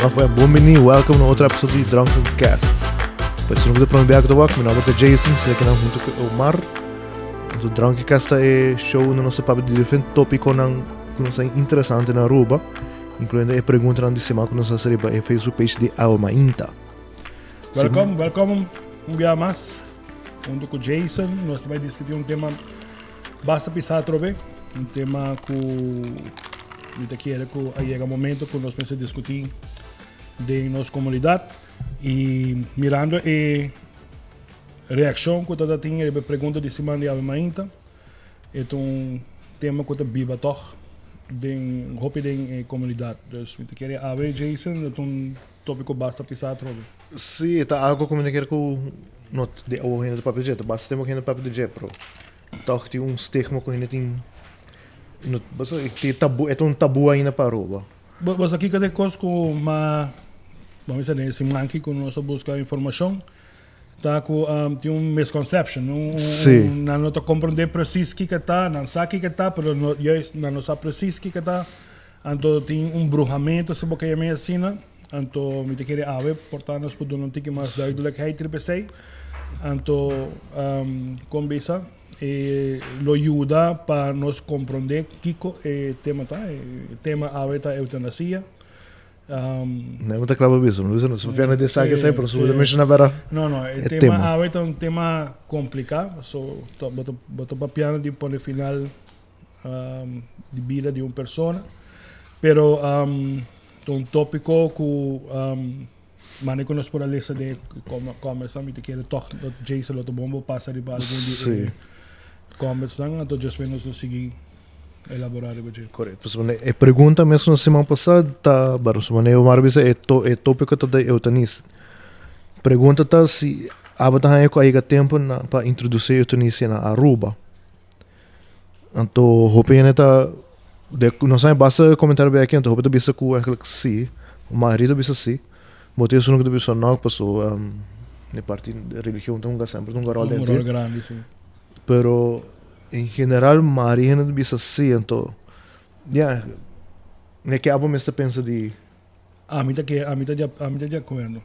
Of eh, bon bini, welcome na otro episode di Drunken Cast. Pues si no ta prome biaha ku ta wak, mi nomber ta Jason, si aki nan hunto ku Omar. Anto Drunken Cast ta e show unda nos ta papia di diferente tópikonan ku nos ta interesante na Aruba, inkluyendo e preguntanan di siman ku nos a hasi riba e Facebook page di Awe Mainta. Welcome, welcome un biaha mas. Hunto ku Jason, nos ta bai diskutí un tema basta pisá atrobe. Un tema ku mi ta kere ku a yega momento ku nos mester diskutí den nos komunidat. I mirando e reakshon ku ta tin riba e pregunta di siman di awe mainta, e ta un tema ku ta biba tòg den hopi den e komunidat. Dus mi ta kere awe Jason, e ta un tópiko basta pisá atrobe. Sí, e ta algo ku mi ta kere ku no di awo hende ta papia di dje, ta basta tempu ku hende ta papia di dje, pero tòg tin un stigma ku hende tin, no, pasobra e tabu, e ta un tabu ainda pa Aruba. Bo bo sa kiko ta e kos ku ma, bo a bisa den e siman aki ku nos a buska informashon, ta ku tin un misconception, un, Sí. un, nan no ta komprondé presis kiko ta, nan sa kiko ta, pero no, juist nan no sa presis kiko ta, anto tin un bruhamento si bo ke yam'é asina. Anto mi ta kere awe por ta nos por duna un tiki mas duidelijkheid riba esei. Anto um, kon bisa e lo yuda pa nos komprondé kiko e tema ta. E tema awe ta eutanasia. Um, Nee, mi ta kla pa bisa. Mi bisa nos papia na destaque esei, pero su menshona bera. No, no, e E tema tema. awe ta un tema kompliká. So, to, bo ta, bo ta papiando di pone final um, di bida di un persona. Pero um, Ta un tópiko ku mane ku nos por a lesa den e comments nan. Mi ta kere tòg dat Jason lo ta bon bo pasa riba algun di e comments nan, anto despues nos lo sigui elaborá riba dje. Korekto. Pasobra e pregunta mes ku siman pasá ta, bueno, su manera Omar a bisa e e tópiko ta di eutanisia. Pregunta ta si abo ta haña ku a yega tempu na pa introdusí eutanisia na Aruba. Anto hopi hende ta de nos haña basta komentario bay aki anto hopi ta bisa ku eigenlijk si, mayoria ta bisa si, bo tin esun ku ta bisa no paso e parti religion ta hunga semper ta hunga ròl Un den ròl grandi si. Pero en general mayoria hende ta bisa si anto ya ne ke abo mester pensa di. Ami ta ke ami ta ami ta di akuerdo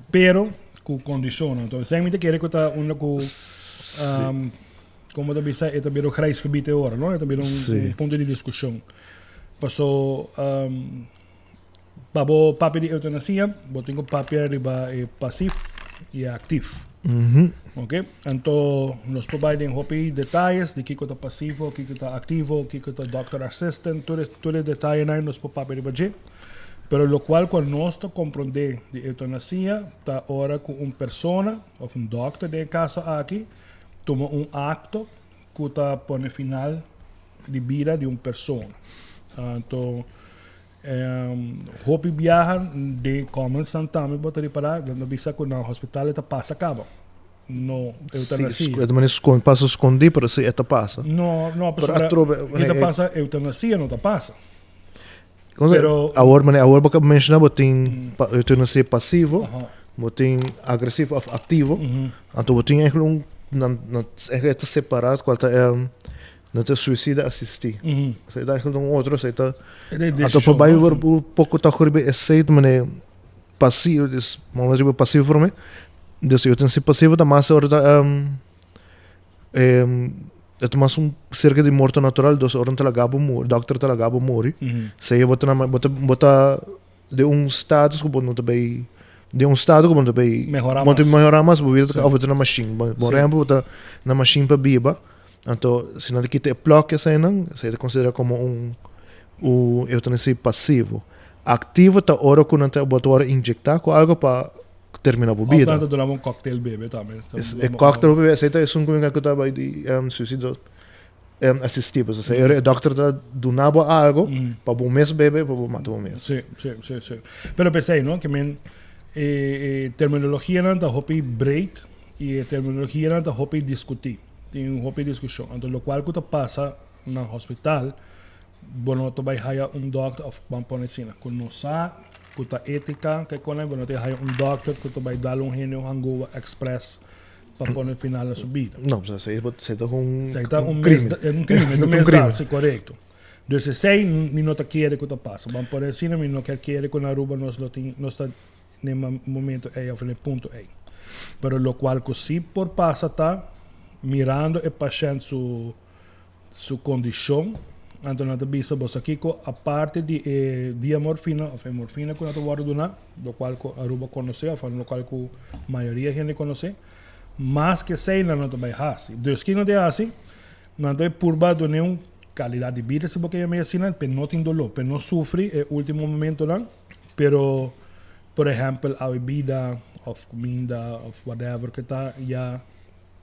pero ku kondishonnan anto esei mi ta kere ku ta unda ku Como ta bisa e ta bira un grijs gebied e ora, no? E ta bira un, Sí. un punto di discusion. Paso, um, pa bo papia di eutanasia, bo tin cu papia riba e pasief y e actief. Mhm. Ok? Anto, nos por bai den hopi detalles di kiko ta pasivo, kiko ta activo, kiko ta doctor assistant, tur e, tur e detayenan nos por papia riba dje. Pero locual cu nos ta comprende di eutanasia ta ora cu un persona, of un dokter den e caso aki, Tuma un akto ku ta pone final di bida di un persona. Anto hopi biaha den commentsnan tambe bo ta ripará nan ta bisa ku na hospital e ta pasa kaba. No eutanasia. Sí, e ta manera skon, pasa skondí pero sí e ta pasa. No, no, Pero pasobra atrobe e ta pasa eutanasia no ta pasa. Pero awor manera awor bo ka menshoná bo tin eutanasia pasivo, bo tin agresivo òf aktivo. Anto bo tin eigenlijk un nan nan eigenlijk ta separá kual ta nan ta suicida asistí. Esei ta eigenlijk un otro esei ta anto por bai un poko ta riba esei ta manera pasivo dus bo riba pasivo promé. Dus eutanasia pasivo ta mas ora ta E ta mas un cerca di morto natural, dus ora nan ta laga bo muri, dokter ta laga bo muri, sea bo ta na bo ta bo ta den un status ku bo no ta bay den un estado ku bo no ta bay Mehora bo no ta mas. mehora mas, bo bida ta Sí. of bo ta na mashin, bo Sí. rèmper bo ta na mashin pa biba, anto si nan ta kita e plòk eseinan, esei ta konsidera komo un un eutanasia pasivo. Aktivo ta ora ku nan ta bo ta wòrdu inyektá ku algu pa termina bo bida. Of nan ta duna bo un cocktail bebe tambe. E cocktail bebe, esei ta esun ku mi ku ta bai di suicidio asisti. Pasobra esei e dokter ta duna bo algo pa bo mes bebe pa bo mata bo mes. Si, si, si, si. Pero p'esei no, ke men e terminologianan ta hopi breed i e terminologianan ta hopi diskutí. Tin hopi diskushon. Anto lokual ku ta pasa na hospital, bo no ta bai haya un dokter of ban pone asina ku no sa ku ta etica ke kone bo no ta haya un dokter ku ta bai dal un hende un hangover express pa pone final na su bida. No, sa sa ta un Sa ta un crimen. Un crimen, un misdaad, si korekto. Dus esey mi no ta kere cu ta pasa. Ban por asina mi no kier kere cu na Aruba nos lo tin nos ta n'e momento ey of n'e punto ey. Pero locual cu si por pasa ta mirando e pashent su su condicion, anto nan ta bisa bo sa kico aparte di e diamorfina of e morfina cu nan ta wordo duna, locual cu Aruba conoce of locual cu mayoria hende conoce, mas cu esey nan no ta bay haci. Dus kico nan ta haci? Nan ta purba dun'é un calidad di bida, si bo ke yam'é asina, p'e no tin doló, p'e no sufri e ultimo momentonan, pero por ehempel awe bida of cuminda of whatever ke ta ya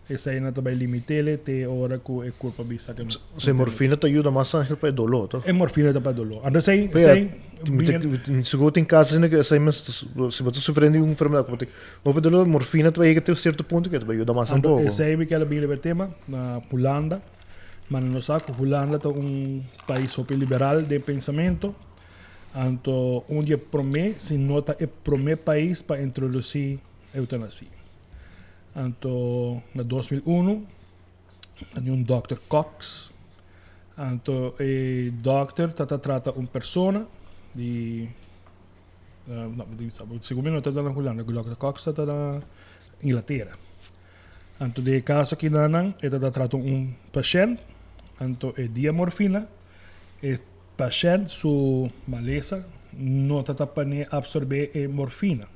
esei nan ta bai limit'é te ora cu e curpa bisa ke no. So e morfina ta yuda mas Angel pa e doló, toch? E morfina ta pa e doló. Anto esei, esei Mi sigur tin caso asina ke esei mes si bo ta sufriendo di un enfermedad ku bo tin hopi doló, morfina ta bai yega te un cierto punto ke ta bai yuda mas un Anto poco. esei mi ker a bini riba e tema na Hulanda. Mane nos sa ku Hulanda ta un pais hopi liberal den pensamento. Anto un di e prome, si no ta e prome pais pa introduci eutanasia. Anto na 2001 tatin un dokter Cox. Anto e dokter ta ta trata un persona di no, segun mi no ta na Hulanda, dokter Cox ta ta na Inglatera. Anto den e caso aki nan e ta ta trata un pashent, anto e dia morfina e pashent su malesa no ta ta pane absorbe e morfina.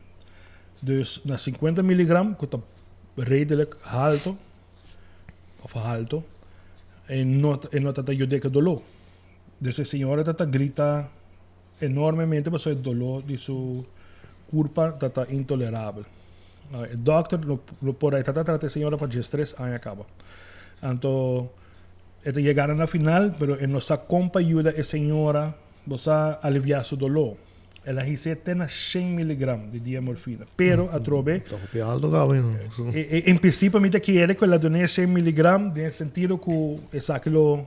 Dus na 50 miligram ku ta redelijk halto of halto e no e no ta ta yud'é ku doló. Dus e señora ta ta grita enormemente pasobra e doló di su kurpa ta ta intolerabel. E dòkter no no por e ta ta trata e señora pa diestres aña kaba. Anto e ta yegando na final pero e no sa kon pa yuda e señora bo sa aliviá su doló. El a his'é te na shen miligram di diamorfina. Pero atrobe. Ta hopi alto caba no. En principio mi ta kere cu el a dun'é shen miligram den e sentido cu esaki lo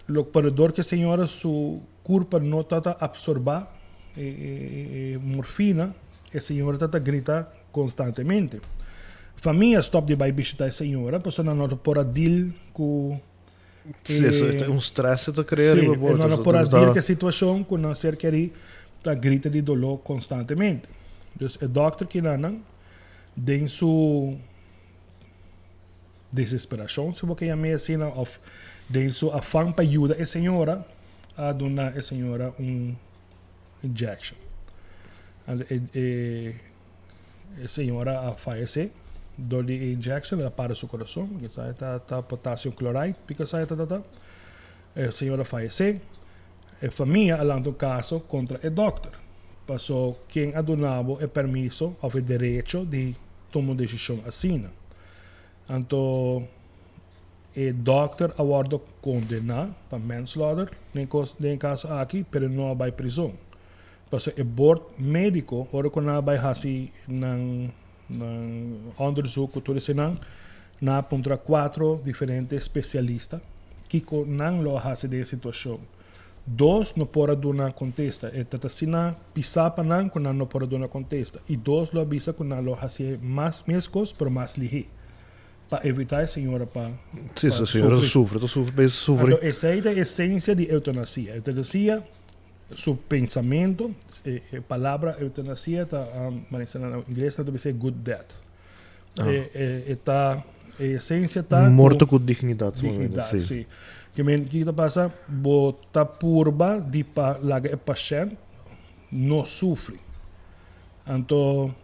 lo pero dor cu e señora su curpa no ta ta absorba e morfina e señora ta ta grita constantemente. Famia stop di bay bishita e señora pasobra nan no ta por a deal cu. Sí, eso ta un stress ta crea Sí, riba bo. e no por a deal cu e situacion cu nan ser keri ta grita di dolor constantemente. Dus e dokter kinanan den su desesperacion, si bo ke yam'e asina, of den su afan pa yuda e señora, a duna e señora un injection. Anto e e E señora a fayece dor di e injection, el a para su corazon, kisa ta ta potassium chloride, pika sa ta ta ta. E señora a fayece, e famia a lanta un caso contra e dokter, paso ken a duna bo e permiso of e derecho di tuma un decision asina. Anto e dokter a wordo condena pa manslaughter den cos den e caso aki, pero e no a bay prison. Pasobra e bord medico ora cu nan a bay haci nan nan onderzoek cu tur eseinan, nan a puntra cuatro diferente specialista kico nan lo a haci den e situacion. Dos no por a duna contesta, e ta asina pisa pa nan cu nan no por a duna contesta y dos lo a bisa cu nan lo haci mas mescos pero mas lihe pa evita e señora pa Sí, pa e señora sufri. sufri, ta sufri, bezig sufri. Anto esey ta e esencia di eutanasia. Eutanasia Su pensamentu, e palabra eutanasia ta, manera na ingles nan ta bisa good death. E ta, e esencia ta. Morto cu dignidad. Dignidad, si. Ke men, kiko ta pasa? Bo ta purba di pa laga e pashent no sufri. Anto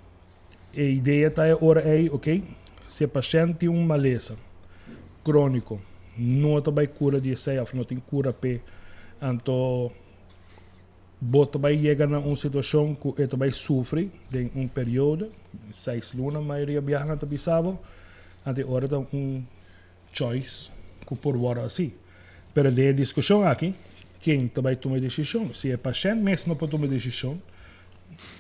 e idea ta e ora ei, ok, si e pashent tin un malesa crónico, no ta bai cura di esei of no tin cura p'e, anto bo ta bai yega na un situacion cu e ta bai sufri den un periodo, seis luna mayoria biaha nan ta bisa bo, anto e ora ta un choice cu por worde haci. Pero den e discusion aki, ken ta bay tuma e decision? Si e pashent mes no por tuma e decision,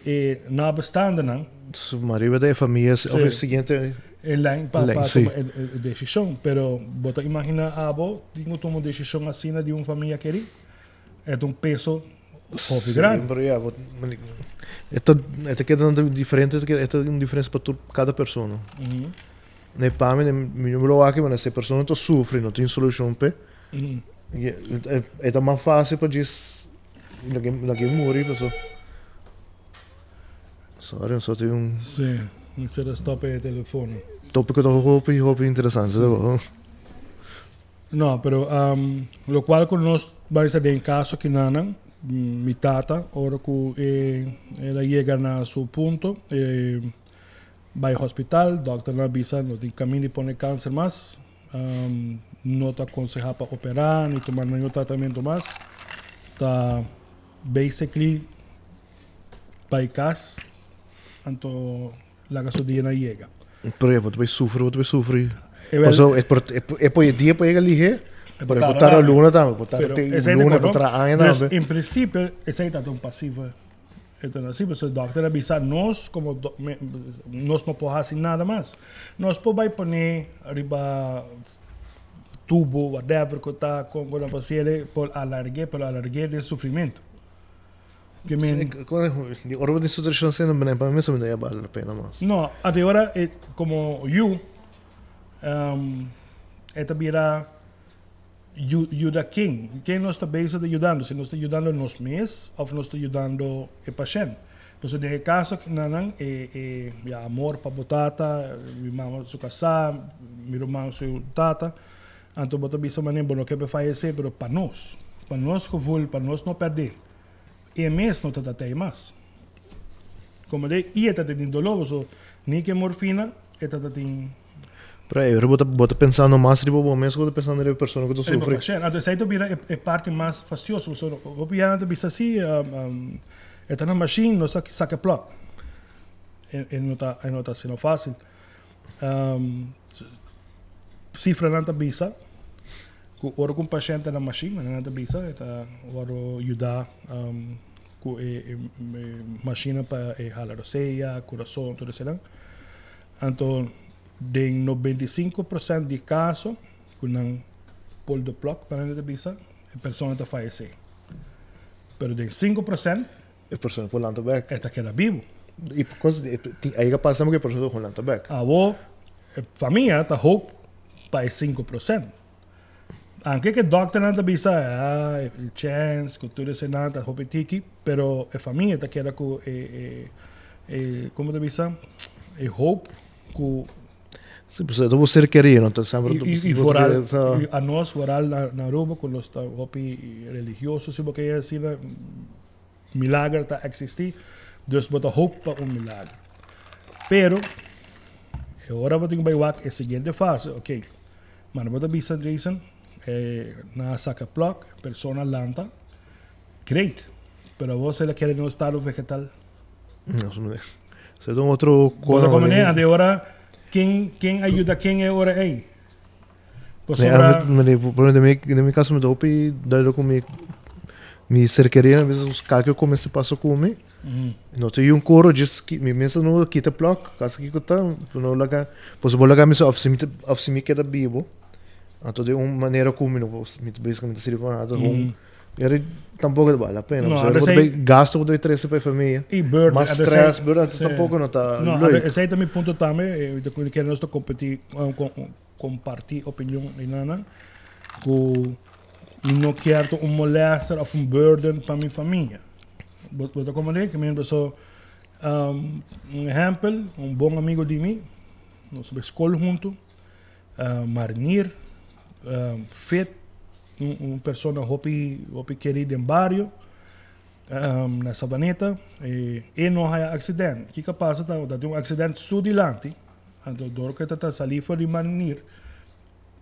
e nabestaandenan. Su marido ta e famia of e siguiente. E lijn pa pa tuma e decision. Pero bo ta imagina abo tin cu tuma un decision asina di un famia keri? E ta un peso hopi grandi. Si, pero ya, e ta e ta keda diferente, e ta un diferencia pa tur cada persona. Ne pa mi, mi no lo wak, si e persona ta sufri, no tin solucion p'e. E ta mas fácil pa djis lag'é muri paso. Sorry, nos tin un. Sí, mester a stop e telefono. Tópiko ta hopi hopi interesante. No, pero locual cu nos bai sa den caso kinanan, mi tata, ora cu e el a yega na su punto, e bai hospital, dokternan a bisa no tin caminda di pone cancer mas, no ta aconseha pa opera ni tuma ningun tratamento mas, ta basically bai cas, anto laga su dianan yega. Pero e bo ta bay sufri, bo ta bay sufri. Paso e por e por e dia por yega lihe, pero e por tarda luna tambe, por tarda te luna, e por tarda aña tambe. Dus en principio esey ta un pasivo eutanasia, pasobra e dokter a bisa nos como nos no por haci nada mas. Nos por bay pone riba tubo, whatever cu ta con cu nan por haciele, por alargue, pero alargue den sufrimento. Di ora bo tin situacion asina benen pa mi mester mi ta bale la pena mas. No, ate ora e como yu e ta bira yuda ken? Ken nos ta bezig ta yudando? Si nos ta yudando nos mes of nos ta yudando e pashent? Pasobra den e caso nan e e ya amor pa bo tata, mi mama su casa, mi ruman su tata, anto bo ta bisa manera bo no ke pa e fayece pero pa nos, pa nos gevoel, pa nos no perde. E mes no ta ta tei mas. Como de i e ta tin dolor, paso ni ke morfina e ta ta tin. Pero ey, bo ta bo ta pensando mas riba bo mes ku bo ta pensando riba e persona ku ta Riba sufri. pashent. Anto esei ta bira e e parti mas fastioso, pasobra hopi biaha nan ta bisa si e ta na mashin no sa saka e plug. E e no ta e no ta asina facil. Cifranan ta bisa cu ora cu un pashent ta na mashin, nan ta bisa e ta worde yuda cu e mashinnan pa e hala rosea, curason, tur esenan. Anto den 95% di caso cu nan pull the plug, nan ta bisa, e persona ta fayece. Pero den 5%. E persona por lanta bek. E ta keda bibu. I kos tin a yega pasa ku e persona por lanta bek. Awo e famia ta hoop pa e 5%. Anke ku e dòkternan ta bisa ah e chèns ku tur esenan ta hopi tiki, pero e famia ta keda ku e e e komo ta bisa e hoop ku. Si, pasobra ta bo ser kerí, no ta semper I i vooral anos vooral na Aruba ku nos ta hopi religioso si bo ke asina. Milager ta existi, dus bo ta hoop pa un milager. Pero, e ora bo tin ku bai wak e siguiente fase, ok, manda bo ta bisa Jason, e nan a saka plug, persona lanta, great, pero awor si el a keda den un estado vegetal. No, esei ta un otro Bo ta komprende? Anto e ora, ken, ken a yuda ken e ora ei? Pasobra. Por ejemplo, den mi caso mi ta hopi duidelijk cu mi mi ser querido, mi bisa kake cu mester pasa cu mi. No ta yun coro djis mi mester no kita plug, kasa kiko ta, no laga, pasobra bo laga mi sa of si mi ta of si mi keda bibo, anto den un manera cu mi no por mi ta bisa cu mi ta sirbi pa nada, gewoon Yari tampoco ta bale la pena. No, Pasobra bo ta bay gasto bo ta bay trece pa e famia. Y burden. Mas stress, burden, tampoco no ta No, leuk. esey ta mi punto tambe. Mi ta kere nos ta competi, comparti opinion y nana. Cu mi no kier ta un molester of un burden pa mi famia. Bo ta comprende? Ke mi paso, un ehempel, un bon amigo di mi, nos a bay school hunto. Marnier, fit, un persona hopi hopi keri den bario na Savaneta e no haya accident. Kiko a pasa ta ta tin un accident su dilanti, anto dor ku e ta ta sali for di Marnier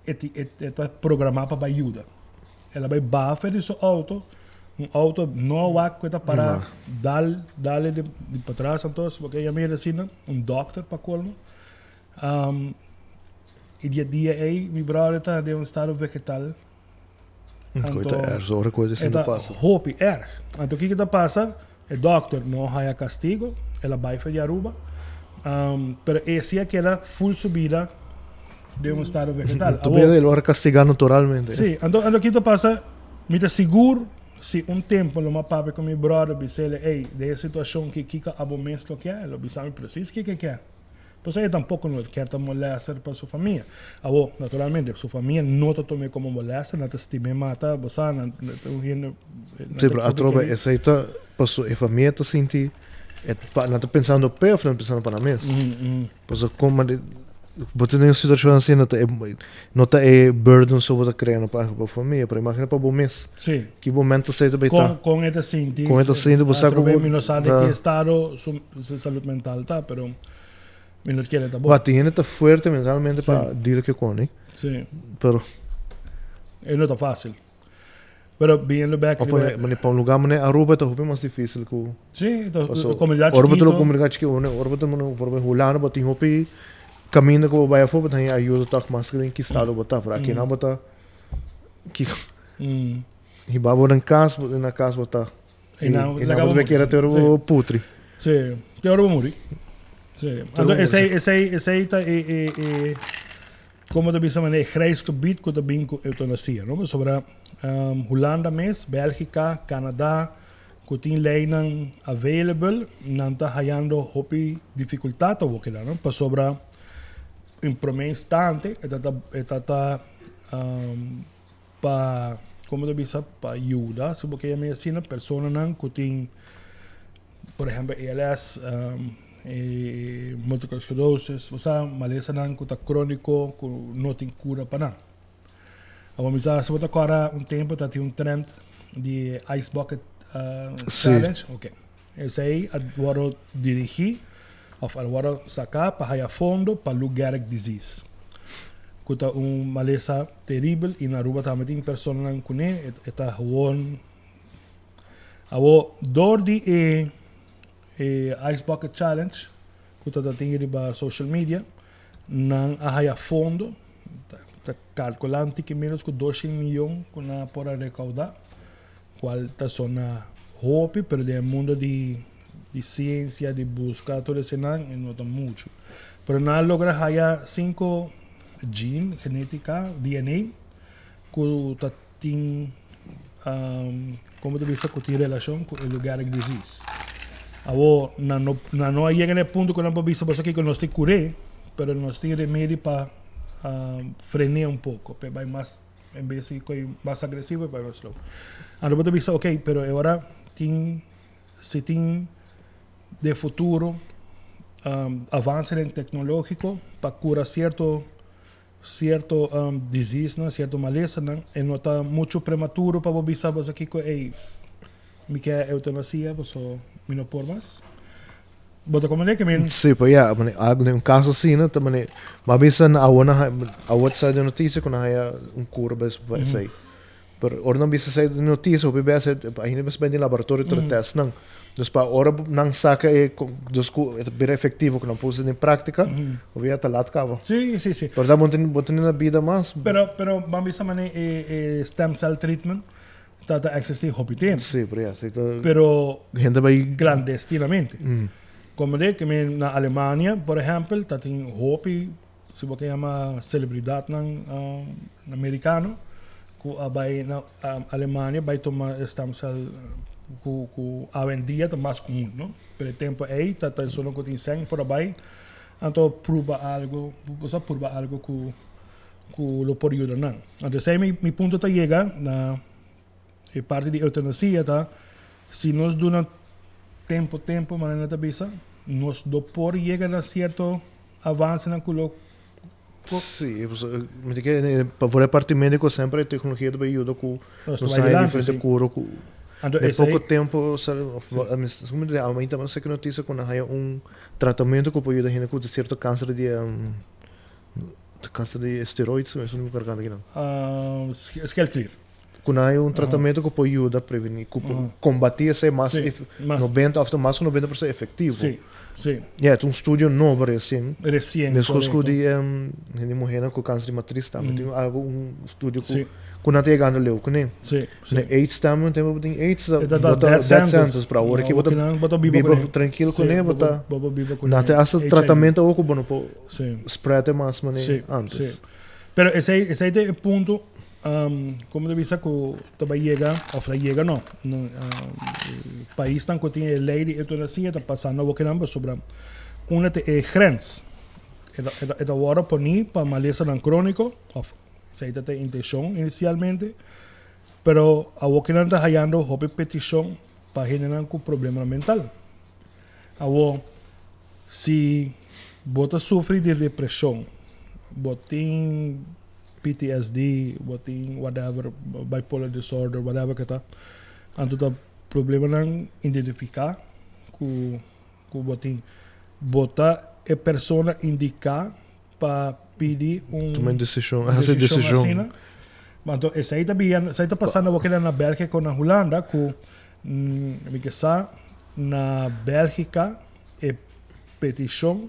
e e ta programa pa bai yuda. El a bai baha for di su auto, un auto no a wak ku e ta para dal dal di patras anto porque e a mira asina un dokter pa colmo. Y di e dia ey mi brother ta den un estado vegetal. Anto, ta erg, ora cu esey ta pasa. Hopi erg. Anto kico ta pasa? E dokter no haya castigo, el a bay for di Aruba. Pero e si a keda full su bida den un estado vegetal. Tu bida el ora castiga naturalmente. Si, anto anto kico ta pasa? Mi ta sigur si un tempo lo mi a papia cu mi brother bisele, ey, den e situacion ki kico abo mes lo kier? El lo bisa mi precies kico e kier. Pues e tampoco no kier ta molester pa su famia. Awo, naturalmente, su famia no ta tom'é como molester, nan ta stim'é mata, bo sa, nan ta un hende, nan Sí, ta pero hopi atrobe keri. esei ta paso e famia ta sinti e pa nan ta pensando p'e of nan ta pensando pa nan mes? Paso con mane bo ta den un situacion asina ta e no ta e burden so bo ta creando pa bo famia, pero imagina pa bo mes. Sí. Ki momento esei ta bay ta? Con con e ta sinti. Con e ta sinti, bo sa cu Atrobe bo mi no sa den ta. ki estado su su salud mental ta, pero mi no kere ta bo. Ba tin hende ta fuerte mentalmente pa Sí. deal cu e con, eh. Sí. Pero. E no ta facil. Pero biniendo bek O riba. pone, mane pa un lugar mane Aruba ta hopi mas dificil cu. Sí, ta Paso, comunidad ora bo ta chikito. comunidad chikito, ora bo ta mane for Hulanda bo tin hopi caminda cu bo bay afo bo ta haña ayuda toch mas cu den ki estado bo ta, pero aki nan bo ta ki hiba bo den cas, bo na cas bo ta. E nan E nan bo ta bay kere te ora bo putri. Sí, te ora bo muri. Sí. Anto esey, esey, esey ta e, e, e. Como ta bisa manera e grijs gebied cu ta bin cu eutanasia, no? Pasobra Hulanda mes, Belgica, Canada, cu tin leynan available, nan ta hayando hopi dificultad awor keda, no? Pasobra in prome instante e ta ta e ta ta pa, como ta bisa, pa yuda, si bo ke yama asina, personanan cu tin, por ehempel, ALS, e multiple sclerosis, bo sa, malesanan cu ta cronico, cu no tin cura pa nan. Awor mi sa si bo ta corda un tempo ta tin un trend di ice bucket challenge. Ok. Esey a wordo dirigi of a wordo saca pa haya fondo pa Lou Gehrig disease. Cu ta un malesa teribel y na Aruba tambe tin personanan cune, e ta gewoon. Awor door di e E Ice Bucket Challenge ku ta tin riba social media, nan a haya fondo, ta kalkulá un tiki ménos ku doshen miyon ku nan a por a rekoudá, kual ta sona hopi, pero den e mundo di di siensia, di buska tur esenan e no ta muchu. Pero nan a logra haya sinku gene, genétika, DNA, ku ta tin como ta bisa cu tin relacion cu e Lou Gehrig disease. Awor nan no nan no a yega na e punto cu nan por bisa boso kico nos tin cur'é, pero nos tin remedi pa fren'é un poco, p'e bai mas en bes di coy mas agresivo e bai mas slow. Anto bo ta bisa ok, pero e ora tin si tin den futuro avancenan tecnologico pa cura cierto Cierto diseasenan, cierto malesanan, e no ta mucho prematuro pa bo bisa bo esaki cu ey, mi ke eutanasia paso mi no por mas. Bo ta comprende ke mi. Sí, pero ya, mane, algo den un caso asina ta mane, m'a bisa na awo nan awo ta sali den noticia cu nan haya un cura pa esey. Pero ora nan bisa esei den noticia hopi bes ainda mester bai den laboratorio tra test nan. Dus pa ora nan saca e dus cu e ta bira efectivo cu nan puso den practica, hopi ya ta lat caba. Sí, sí, sí. Pero ta bo bo tene na bida mas. Pero, pero ban bisa mane e e stem cell treatment ta ta existi hopi tempo. Sí, pero ya, esei ta. Pero Hende bai. Clandestinamente. Como de ke men na Alemania, por ehempel, ta tin hopi Si bo ke yama celebridadnan americano cu a bay na Alemania bay tuma e stamcel cu cu awendia ta mas comun no pero e tempo ey ta ta esunnan cu tin cen por a bay anto pruba algo bo sa pruba algo cu cu lo por yuda nan anto esey mi punto ta yega na e parti di eutanasia ta si nos duna tempo tempo manera nan ta bisa nos lo por yega na cierto Avancenan cu lo. Sí, mi ta kere pa for e parti medico semper e tecnologia ta bay yuda cu nos ta haya diferente cura cu den poco tempo ainda no saki noticia cu nan haya un tratamento cu por yuda hende cu cierto cancer di cancer di esteroids esun mi cargando akinan. Skelklier. Ku nan hay un tratamentu ku por yuda prevení, ku por kombatí esei mas 90 òf mas ku 90% efektivo. Sí, sí. Ya, ta un studio nobo resien. Resien, Meskos ku di hende muhénan ku kanser di matris tambe tin algu un studio ku ku nan ta yegando leu kuné. Sí, sí. Na aids tambe un tempu bo tin aids E ta bo ta death death sentence. sentence, pero awor aki bo ta Bo ta biba biba kuné. trankil kuné, bo ta Bo bo biba kuné. nan ta hasta HIV. tratamentu awor ku bo no por Sí. spread e mas manera Sí, antes. sí. Pero esei esei ta e punto Como ta bisa cu ta bay yega, of ta yega no, paisnan cu tin e ley di eutanasia ta pasando awokinan pasobra una ta e grens. E ta wòrdu poní pa malesanan króniko, òf esei ta e intenshon inisialmente, pero awor ku nan ta hayando hopi petishon pa hendenan ku problemanan mental. Awor, si bo ta sufri di depreshon, bo tin PTSD, bo tin whatever, bipolar disorder, whatever ke ta, anto ta problemanan identifiká ku ku bo tin. Bo ta e persona indiká pa pidi un Tuma un desishon, hasi desishon. asina. Anto esei ta bian, esei ta pasando awor keda na Bèlgika ku na Hulanda ku mi ke sa na Bèlgika e petishon,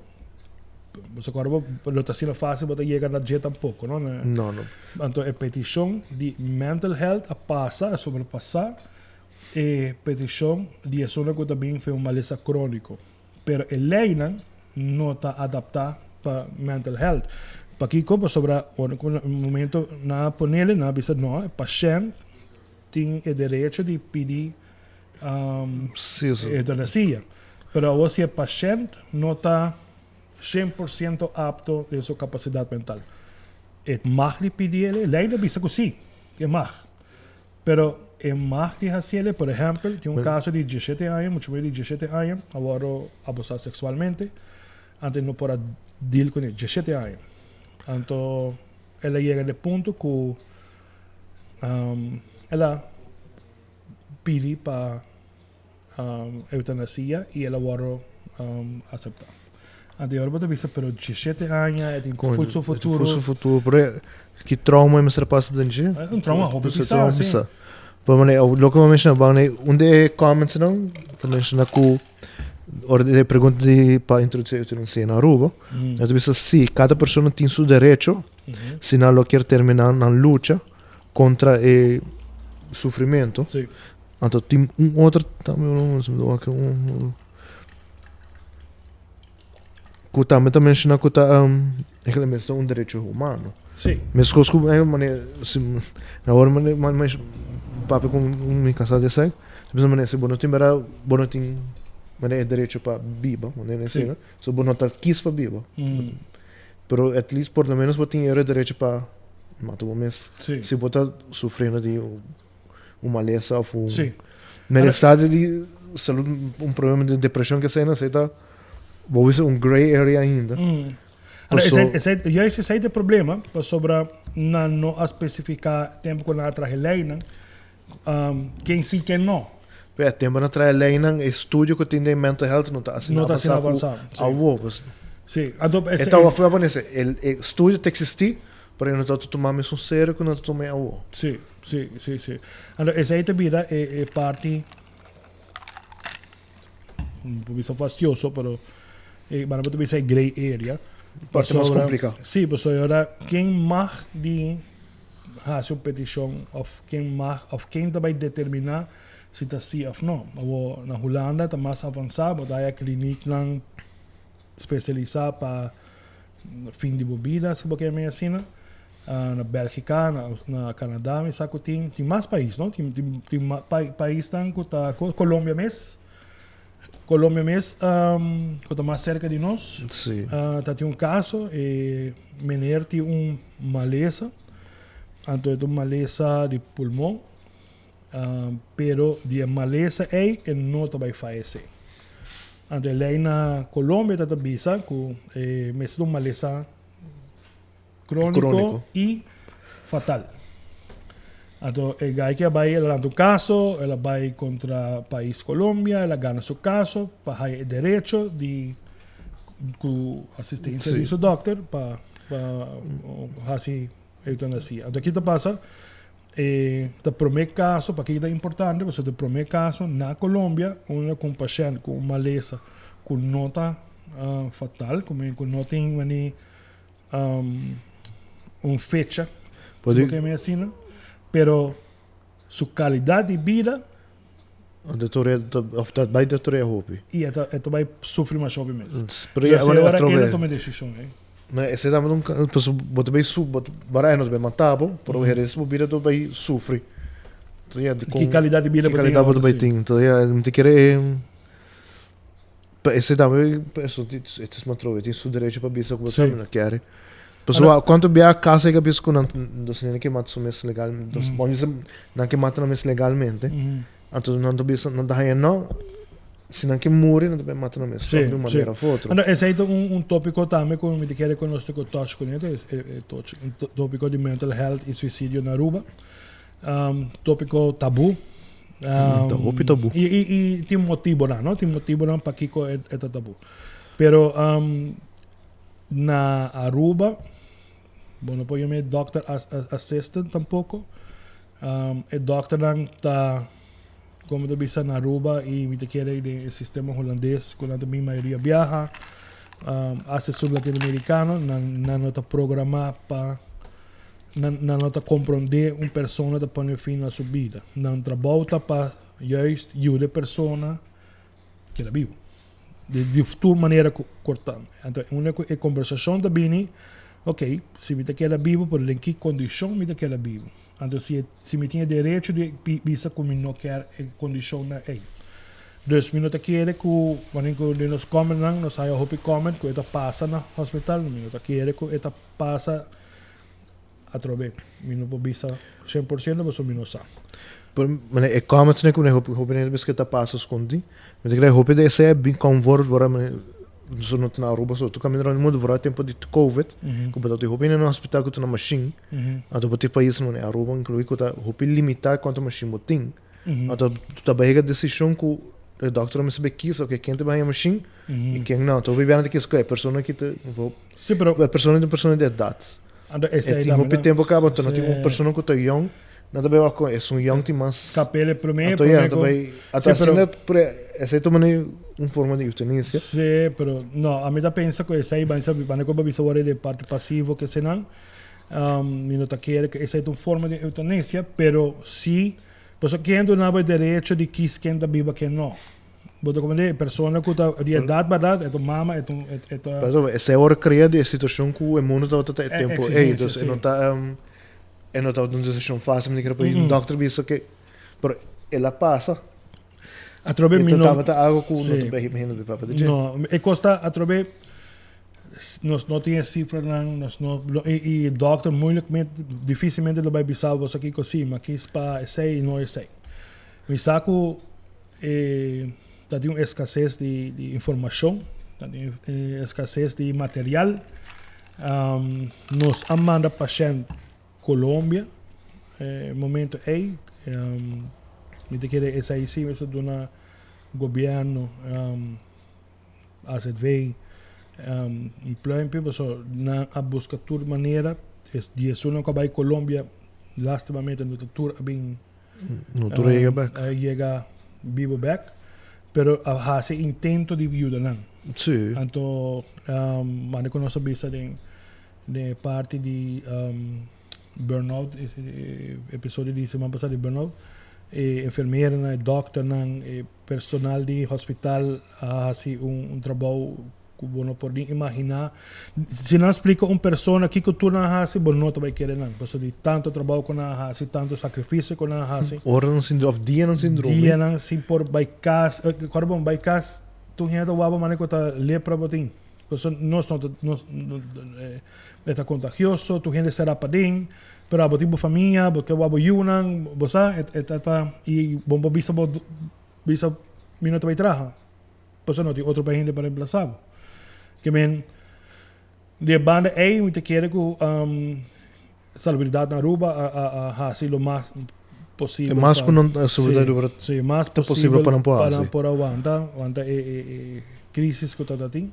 bo sa kòrda bo no ta asina fásil bo ta yega na dje tampoko no. No, no. Anto e petishon di mental health a pasa, a sobrepasá e petishon di esunnan ku ta bin for un malesa króniko. Pero e leinan no ta adaptá pa mental health. Pakiko? Pasobra ora ku na momento nan a ponele, nan a bisa no, e pashènt tin e derecho di pidi eutanasia. Pero awor si e pashènt no ta 100% apto den su kapasidat mental, e mag di pidi el? E lei ta bisa ku si, e mag. Pero e mag di haciele, por ehempel, tin un caso di 17 aña, mucho mujer di 17 aña, a wordo abusa sexualmente, anto e no por a deal cune, 17 aña. Anto el a yega na e punto cu el a pidi pa eutanasia y el a wordo acepta. Anto y ora bo ta bisa pero 17 aña e tin ful su futuro. Ful su futuro, pero ki trauma e mester pasa den dje? Un trauma hopi pisa, si. Pero mane, loke bo a menciona bang nei, un di e comments nan ta menciona cu ora di e pregunta di pa introduci eutanasia na Aruba, e ta bisa si cada persona tin su derecho si nan lo kier termina nan lucha contra e sufrimento. Anto tin un otro tambe un ku tambe ta menshoná ku ta eigenlijk mester un derecho humano. Sí. Meskos ku manera si awor papia ku mi kasá di esei, ta bisa manera si bo no tin bera bo no tin manera e derecho pa biba, manera asina, so bo no ta kis pa biba. Pero at least por lo menos bo tin e derecho pa mata bo mes. Sí. Si bo ta sufriendo di un malesa of un Sí. malestar di salud, un problema di depresion que sea, esei ta bo bisa un grey area ainda. Ahora, Paso- esei, esei, juist esei ta e problema, pasobra nan no a specifica tempo cu nan a traha e leynan, ken si, ken no. Pero e tempo nan traha e leynan, e estudio cu tin den mental health no ta asina No ta asina avansa avansa, cu sí. awo. Pues, Sí, anto, e esei, ta awo a ponese, el, e estudio ta existi, pero e no ta tuma mesun serio cu nan ta tuma e awo. Sí. Sí, sí, sí. Anto esei ta bira e, e parti, no por bisa fastioso, pero e, maar por bisa e grey area. Parte mas Pasobra- complicado. Sí, pasobra ora ken mag di hasi un peticion of ken mag of ken ta bay determina si ta sí of no. Awo na Hulanda ta mas avansa, bo ta haya klinieknan specialisa pa fin di bo bida, si bo ke mei asina. Na Bélgica, na Canadá mi sa ku tin, tin mas pais, no? Tin, tin, tin ma, pa, paisnan ku ta, Colombia mes. Colombia mes, ku ta mas serka di nos. Sí. Ta tin un kaso, e meneer tin un malesa, anto e ta un malesa di pulmon, pero di e malesa ei e no ta bai fayesé. Anto e lei na Colombia ta ta bisa ku e mester ta un malesa Crónico, Crónico. y fatal. Anto e guy que a bai, el a lanta un caso, el a bai contra pais Colombia, el a gana su caso pa haya e derecho di cu asistencia di su dokter pa pa haci eutanasia. Anto aki ta pasa, e ta prome caso, paki ta importante, pasobra ta prome caso na Colombia unda cu un pashent cu un malesa cu no ta fatal, cu cu no tin mani un fecha, si bo ke mi asina, pero su calidad di bida Of ta bai deteriora hopi. Y e ta bai sufri mas hopi mes. Pero ya ora el a toma e decision ey. Ma esey tambe ta un pasobra bo ta bai su bo ta bara e no ta bai mata bo, pero hende su bida ta bai sufri. Ki calidad di bida bo tin Ki calidad bo ta bai tin. Entonces ya mi ta kere e. Pa esei tambe perso e ta sma trobe tin su derecho pa bisa ku bo sabi no kere. Pasobra kuantu bia kasa e bisa ku nan dos hende ke mata su mes legal dos bon bisa nan ke mata nan mes legalmente anto nan ta bisa nan ta haña no si nan ke muri nan ta bai mata nan mes di un manera of otro. Anto esei ta un topiko tambe ku mi ta kere ku nos ta ku touch kuné e touch topiko di mental health i suisidio na Aruba. Topiko tabu. Ta hopi tabu. I, i, i tin motibonan, no? Tin motibonan pakiko e, e ta tabu. Pero na Aruba, bo no por yama e doctor as, assistant tampoco. E dokternan ta, como ta bisa na Aruba i mi ta kere den e sistema hulandes ku nan ta bin mayoria biaha, hasta esun latinoamericano, nan, nan no ta programa pa Nan nan no ta komprondé un persona ta pone fin na su bida. Nan trabou ta pa juist yuda e persona keda bibu. Di di tur manera ku por ta. Anto unda ku e kombersashon ta bini, ok, si mi ta keda bibu, pero den ki kondishon mi ta keda bibu? Anto si e si mi tin e derecho di bisa ku mi no kier e kondishonnan ei. Dus mi no ta kere ku, wanneer ku den nos kòmentnan nos haya hopi kòment ku e ta pasa na hospital, mi no ta kere ku e ta pasa. Atrobe, mi no por bisa 100% pasobra mi no sa. Pero mane e comments ne ku ne hopi hopi ne bisa ku ta pasa skondi. Mi ta kere hopi di esei a bin konvort wora mane so no ta na Aruba so tur kaminda rond mundu wora tempo di covid ku bo ta tin hopi hende na hospital ku ta na mashin anto bo tin paisnan mane Aruba inkluí ku ta hopi limitá kuantu mashin bo tin. Anto ta bai hega desishon ku e dòkter a mester bai kisa oke ken ta bai haña mashin i ken no. Anto hopi biaha nan ta kisa ku e persona ki ta Sí, pero e persona ta un persona di edat. Anto E esei tin tambe hopi no. tempu kaba, anto no tin un Sí. persona ku ta yòn, nan ta bai wak kon esun yòn tin mas. Skap'el e promé, Anto ya, promé nan ta ku. bai, anto Sí, pero asina por esei ta manera un forma di eutanisia. Sí, pero no, ami ta pensa ku esei ban sa bane ku bo bisa wòrdu di parti pasivo ke eseinan. Mi no ta kere ku esei ta un forma di eutanisia, pero si pasobra ken duna bo e derecho di kis ken ta biba ken no? Bo ta comprende? E persona ku ta di edat bèrdat, e ta un mama, e ta un, e ta. Pero esei ora krea di e situashon ku e mundu tabata ta e tempu ei, Exigencia, dus e si. no ta e no tabata un desishon fásil mi ta kere pa un dòkter bisa ke, pero el a pasa. Atrobe E mi ta no. tabata algo ku no ta Si. bai hende papia di dje. No, e kos ta atrobe nos no tin e sifranan, nos no i e dòkter moeilijkmente, difisilmente lo bai bisa bo boso kiko si, ma kis pa esei i no esei. Mi sa ku e ta tin un eskases di di informashon, ta tin eskases di material. Nos a manda pashènt Colombia e momento ei. Mi ta kere esei si mester duna gobièrnu AZV un pluimpje pasobra nan a buska tur manera. Di esunnan ku a bai Colombia lastimamente no ta tur a bin No tur a yega bek. A yega bibo bek, pero a hasi intento di yuda nan. Sí. Anto mane ku nos a bisa den den e parti di burnout, e episodio di siman pasá di burnout, e enfermeranan, e dòkternan, e personal di hospital a hasi un trabou ku bo no por ni imaginá. Si nan splika un persona kiko tur nan a hasi, bo no ta bai kere nan. Pasobra di tantu trabou ku nan a hasi, tantu sakrifisio ku nan a hasi. Oranan sin òf dianan sin drumi. Dianan sin por bai kas. Kòrda bon, bai kas tur hende ta wak bo manera ku ta lepra bo tin. Pasobra nos no ta, nos e ta kontagioso, tur hende sera paden. Pero abo tin bo famia, bo ke wak bo yunan, bo sa, e ta, i bo por bisa bo bisa mi no ta bai traha. Pasobra no tin otro pa hende pa reemplasa bo. Ke men, di e banda ei mi ta kere ku Salubridad na Aruba a hasi lo mas posibel. E mas ku nan Salubridad Aruba si, mas ta posibel pa nan por pa nan hasi. por awanta, wanta e crisis ku ta ta tin.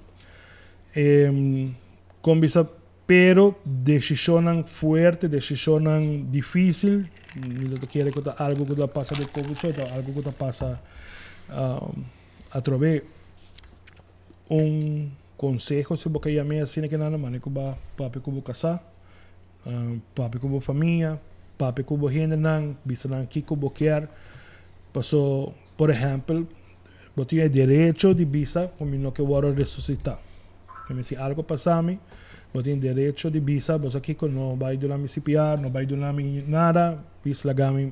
Kon bisa Pero decisionnan fuerte, decisionnan dificil, mi no ta kere cu ta algo cu ta pasa den covid so, ta algo cu ta pasa atrobe. Un conseho si bo ke yam'e asina ke nan, mane cu bo papia cu bo casa, papia cu bo famia, papia cu bo hendenan, bisa nan kico bo kier, paso por ehempel bo tin e derecho di bisa cu mi no ke worde resucita. Kende si algo pasa mi, bo tin derecho di bisa, bo sa kiko, no bai duna mi CPR, no bai duna mi nada, bis laga mi.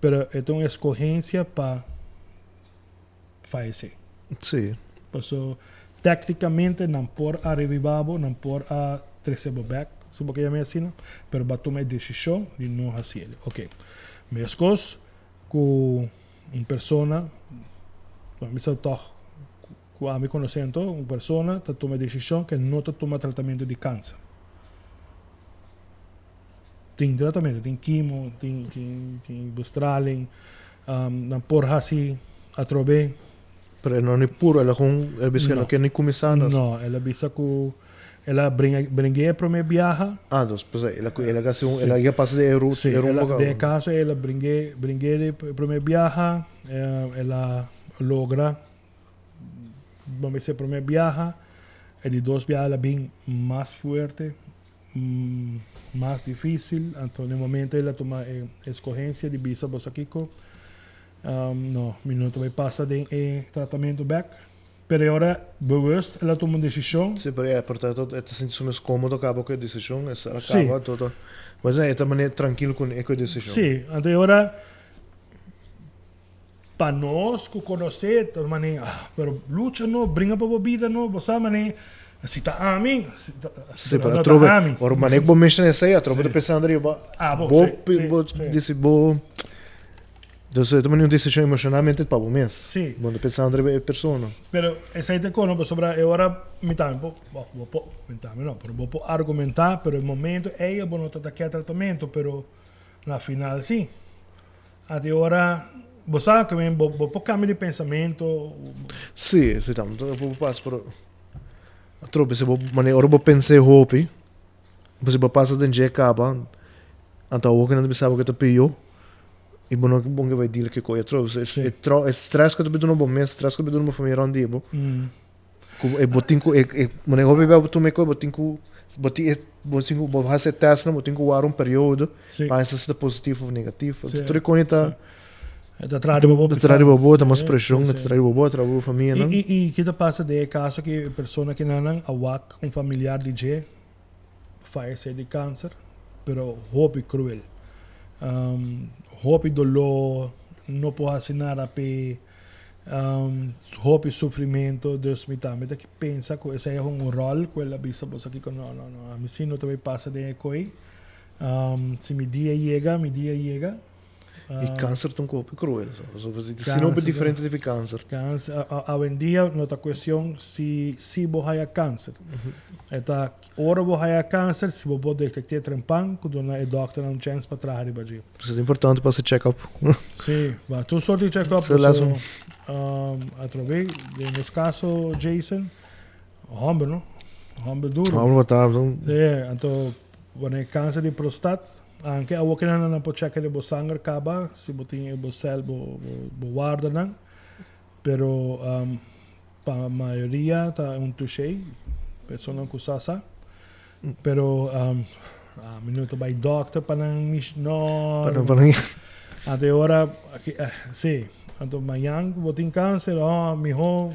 Pero e ta un escogencia pa fayece. Sí. Paso téknikamente nan por a revivá bo, nan por a trese bo bèk, si bo ke yam'é asina, pero bo a tuma e desishon di no hasiel. Oké. Meskos ku un persona, bo a bisa tòg ku ami konosé anto, un persona ta tuma e desishon ku e no ta tuma tratamentu di kanser. Tin tratamentu, tin kimo, tin tin tin bestraling, nan por hasi atrobe. Pero e no ni puro, el a con, el bisa que no kier ni cuminsa nos. No, el a bisa cu el a bringa, bring'é e prome biaha. Ah, dus, pues el a, el a hasi un, el a ya pasa di e ru, Sí, e el rumbo a, caba. den e caso el a bring'é, bring'é di e prome biaha, el a logra, bo mester e prome biaha, e di dos biaha el a bin mas fuerte, mas difícil, anto den momento el a tuma e escogencia di bisa bo sa kico, no, mi no ta bay pasa den e tratamento bek, pero e ora bewust el a tuma un decision. Sí, pero e por ta e ta sinti su mes cómodo caba cu e decision, e sa caba todo, pues e ta manera trankil cu e decision. Sí, anto e ora pa nos ku konosé ta manera, ah, pero lucha no, bringa pa bo bida no, bo sa manera, si ta ami, si ta, Sí, pero no ta atrobe, ami. ora manera ku bo menshoná esei, atrobe ta pensando riba Ah, bo, bo, sí, sí, bo sí. disi bo, dus e ta manera un desishon emoshonalmente pa bo mes. Sí. Bo no ta pensando riba e persona. Pero esei ta kono pasobra e ora mi tambe por, bo, bo por, mi tambe no, pero bo por argumentá, pero e momento ei bo no ta ta ke tratamentu, pero na final sí. Ati ora bo sa cu bo bo por cambia di pensamento. Sí, sí ta un poco pas pero atrobe si bo manera ora bo pensa e hopi si bo pasa den dje caba anto awor cu nan ta bisa bo cu ta pio y bo no bon ke bay deal cu e coy atrobe e e stress cu ta duna bo mes stress cu ta duna bo famia rond di bo. Ku e bo tin ku e e manera hopi bia bo tuma e kos bo tin ku bo tin e bo tin ku bo hasi e tèstnan bo tin ku wara un periodo Sí. pa hasi si ta positivo of negativo. Sí, Tur e kos ta sí. E ta traha riba bo ta traha riba bo ta mas Sí, preshon sí, e ta sí. traha riba bo ta traha riba bo famianan. I i i ki ta pasa den e kaso ki e persona kinanan a wak un familiar di dje fayesé di kanser pero hopi kruel. Hopi doló no por hasi nada p'e. Hopi sufrimento, dus mi tambe ta pensa ku esei a hunga un ròl ku el a bisa boso kiko no no no ami si no ta bai pasa den e koi si mi dia yega mi dia yega. I kanser ta un hopi kruel si no hopi diferente tipo di kanser. Kanser awendia no ta kuestion si si bo haya kanser e ta Ora bo haya kanser, si bo por detekt'é trempan, ku duna e dòkternan un chèns pa traha riba dje. Pues ta importante pa hasi check-up. Sí, ba tur sort di check-up. Sa las un. Atrobe, den nos kaso Jason, hòmber no, hòmber duro. Hòmber bo ta. Sí, anto wanneer kanser di prostat, anke awor ke nan por chèk den bo sanger kaba, si bo tin e bo sèl, bo bo wardanan, pero Pa mayoria ta un touché, personanan cu sa sa. Pero ami no ta bay dokter pa nan mish, no. Pa nan, pa nan. Anto e ora, si, anto mañan cu bo tin cancer, oh, miho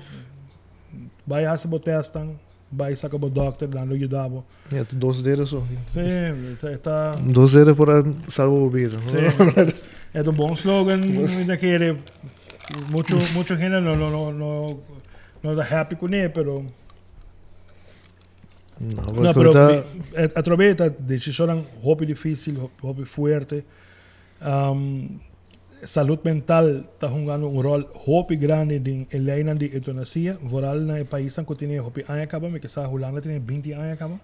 bay haci bo testnan, bay saca bo dokter, nan lo yuda bo. Ja, ta dos dedo so. Si, e ta. Dos dedo por a salba bo bida. Si, e ta un bon slogan, mi ta kere. Mucho, mucho hende no, no, no, no, no ta happy kuné, pero. No, No, porque pero ta, mi, atrobe ta decisionnan hopi difícil, hopi fuerte. Salud mental ta hungando un rol hopi grandi den e leynan di eutanasia, vooral na e paisnan cu tene hopi aña caba, mi ke sa Hulanda tene 20 aña caba.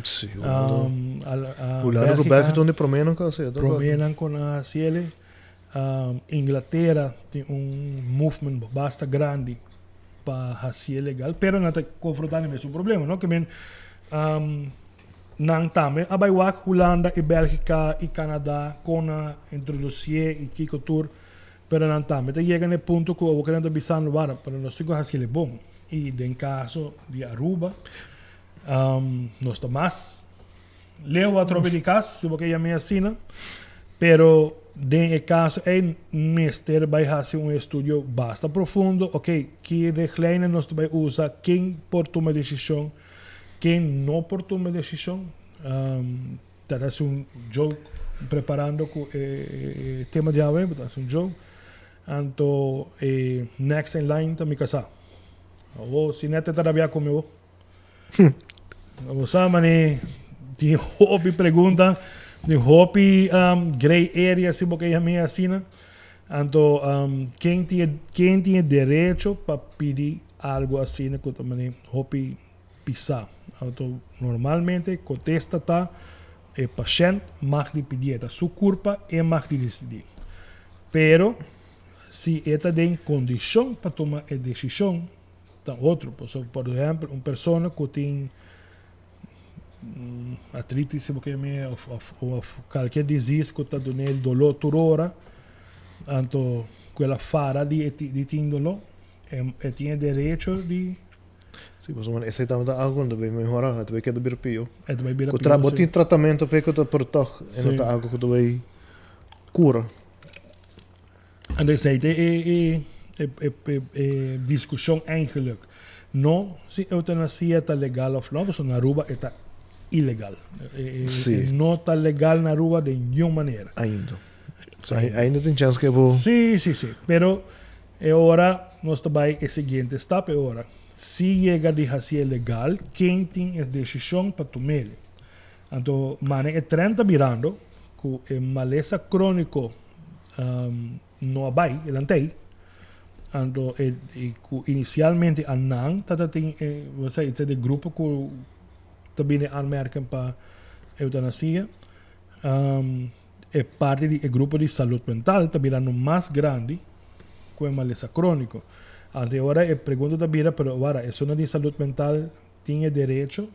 Sí, Hulanda. Hulanda cu België ta un di promenan cu a haci. Promenan cu a haci ele. Inglatera tin un movement basta grandi pa haci legal, pero nan ta confronta e mesun problema, no? Ke men, Nan tambe a bai wak Hulanda i Bèlgika i Kanada kon a introdusié i kiko tur, pero nan tambe ta yega na e punto ku awor ku nan ta bisando wara, pero nos tin ku hasiel e bon. I den kaso di Aruba nos ta mas leu atrobe di kas, si bo ke yam'é asina, pero den e kaso ei mester bai hasi un estudio basta profundo, oke, ki richtlijnen nos ta bai usa, ken por tuma desishon. Ken no por tuma desishon? Ta hasi un joke preparando ku e tema di awe, ta hasi un joke. Anto e next in line ta mi kasá. Awo si net ta rabia ku mi awo. Bo sa mane tin hopi pregunta, tin hopi um, gray area si bo ke yam'é asina. Anto um, ken tin ken tin e derecho pa pidi algo asina ku ta mane hopi pisá. Anto normalmente kontesta ta e pashènt mag di pidié, ta su kurpa e mag di disidí. Pero si e ta den kondishon pa tuma e desishon ta otro. Pasobra por ehèmpel un persona ku tin artritis si bo ke yam'é òf òf òf kalker disease ku ta dun'é doló tur ora, anto ku el a fara di e di tin doló e tin e derecho di. Si, pasobra esei tabata algu ku ta bay mehorá, e ta bay keda bira pió. E ta bay bira pió, Bo tin tratamentu p'e ku ta pero tòg e no ta algu ku ta bay kura. Anto esei ta e e discusion eigenlijk. No si eutanasia ta legal of no, pasobra na Aruba e ta ilegal. E no ta legal na Aruba den niun manera. Ainda. So ainda tin chance ke bo. Si, si, si. Pero e ora nos ta bai e siguiente stap e ora. Si yega di hacié legal, ken tin e decision pa tum'el? Anto mane e trend ta birando cu e malesa cronico no a bai, el antei. Anto e cu inicialmente a nan tata tin e, bo sa, e de grupo cu ta bini aanmerking pa eutanasia. E parti di e grupo di salud mental ta birando mas grandi cu e malesa cronico. Anto e ora e pregunta ta bira, pero wara, esunnan di salud mental tin e derecho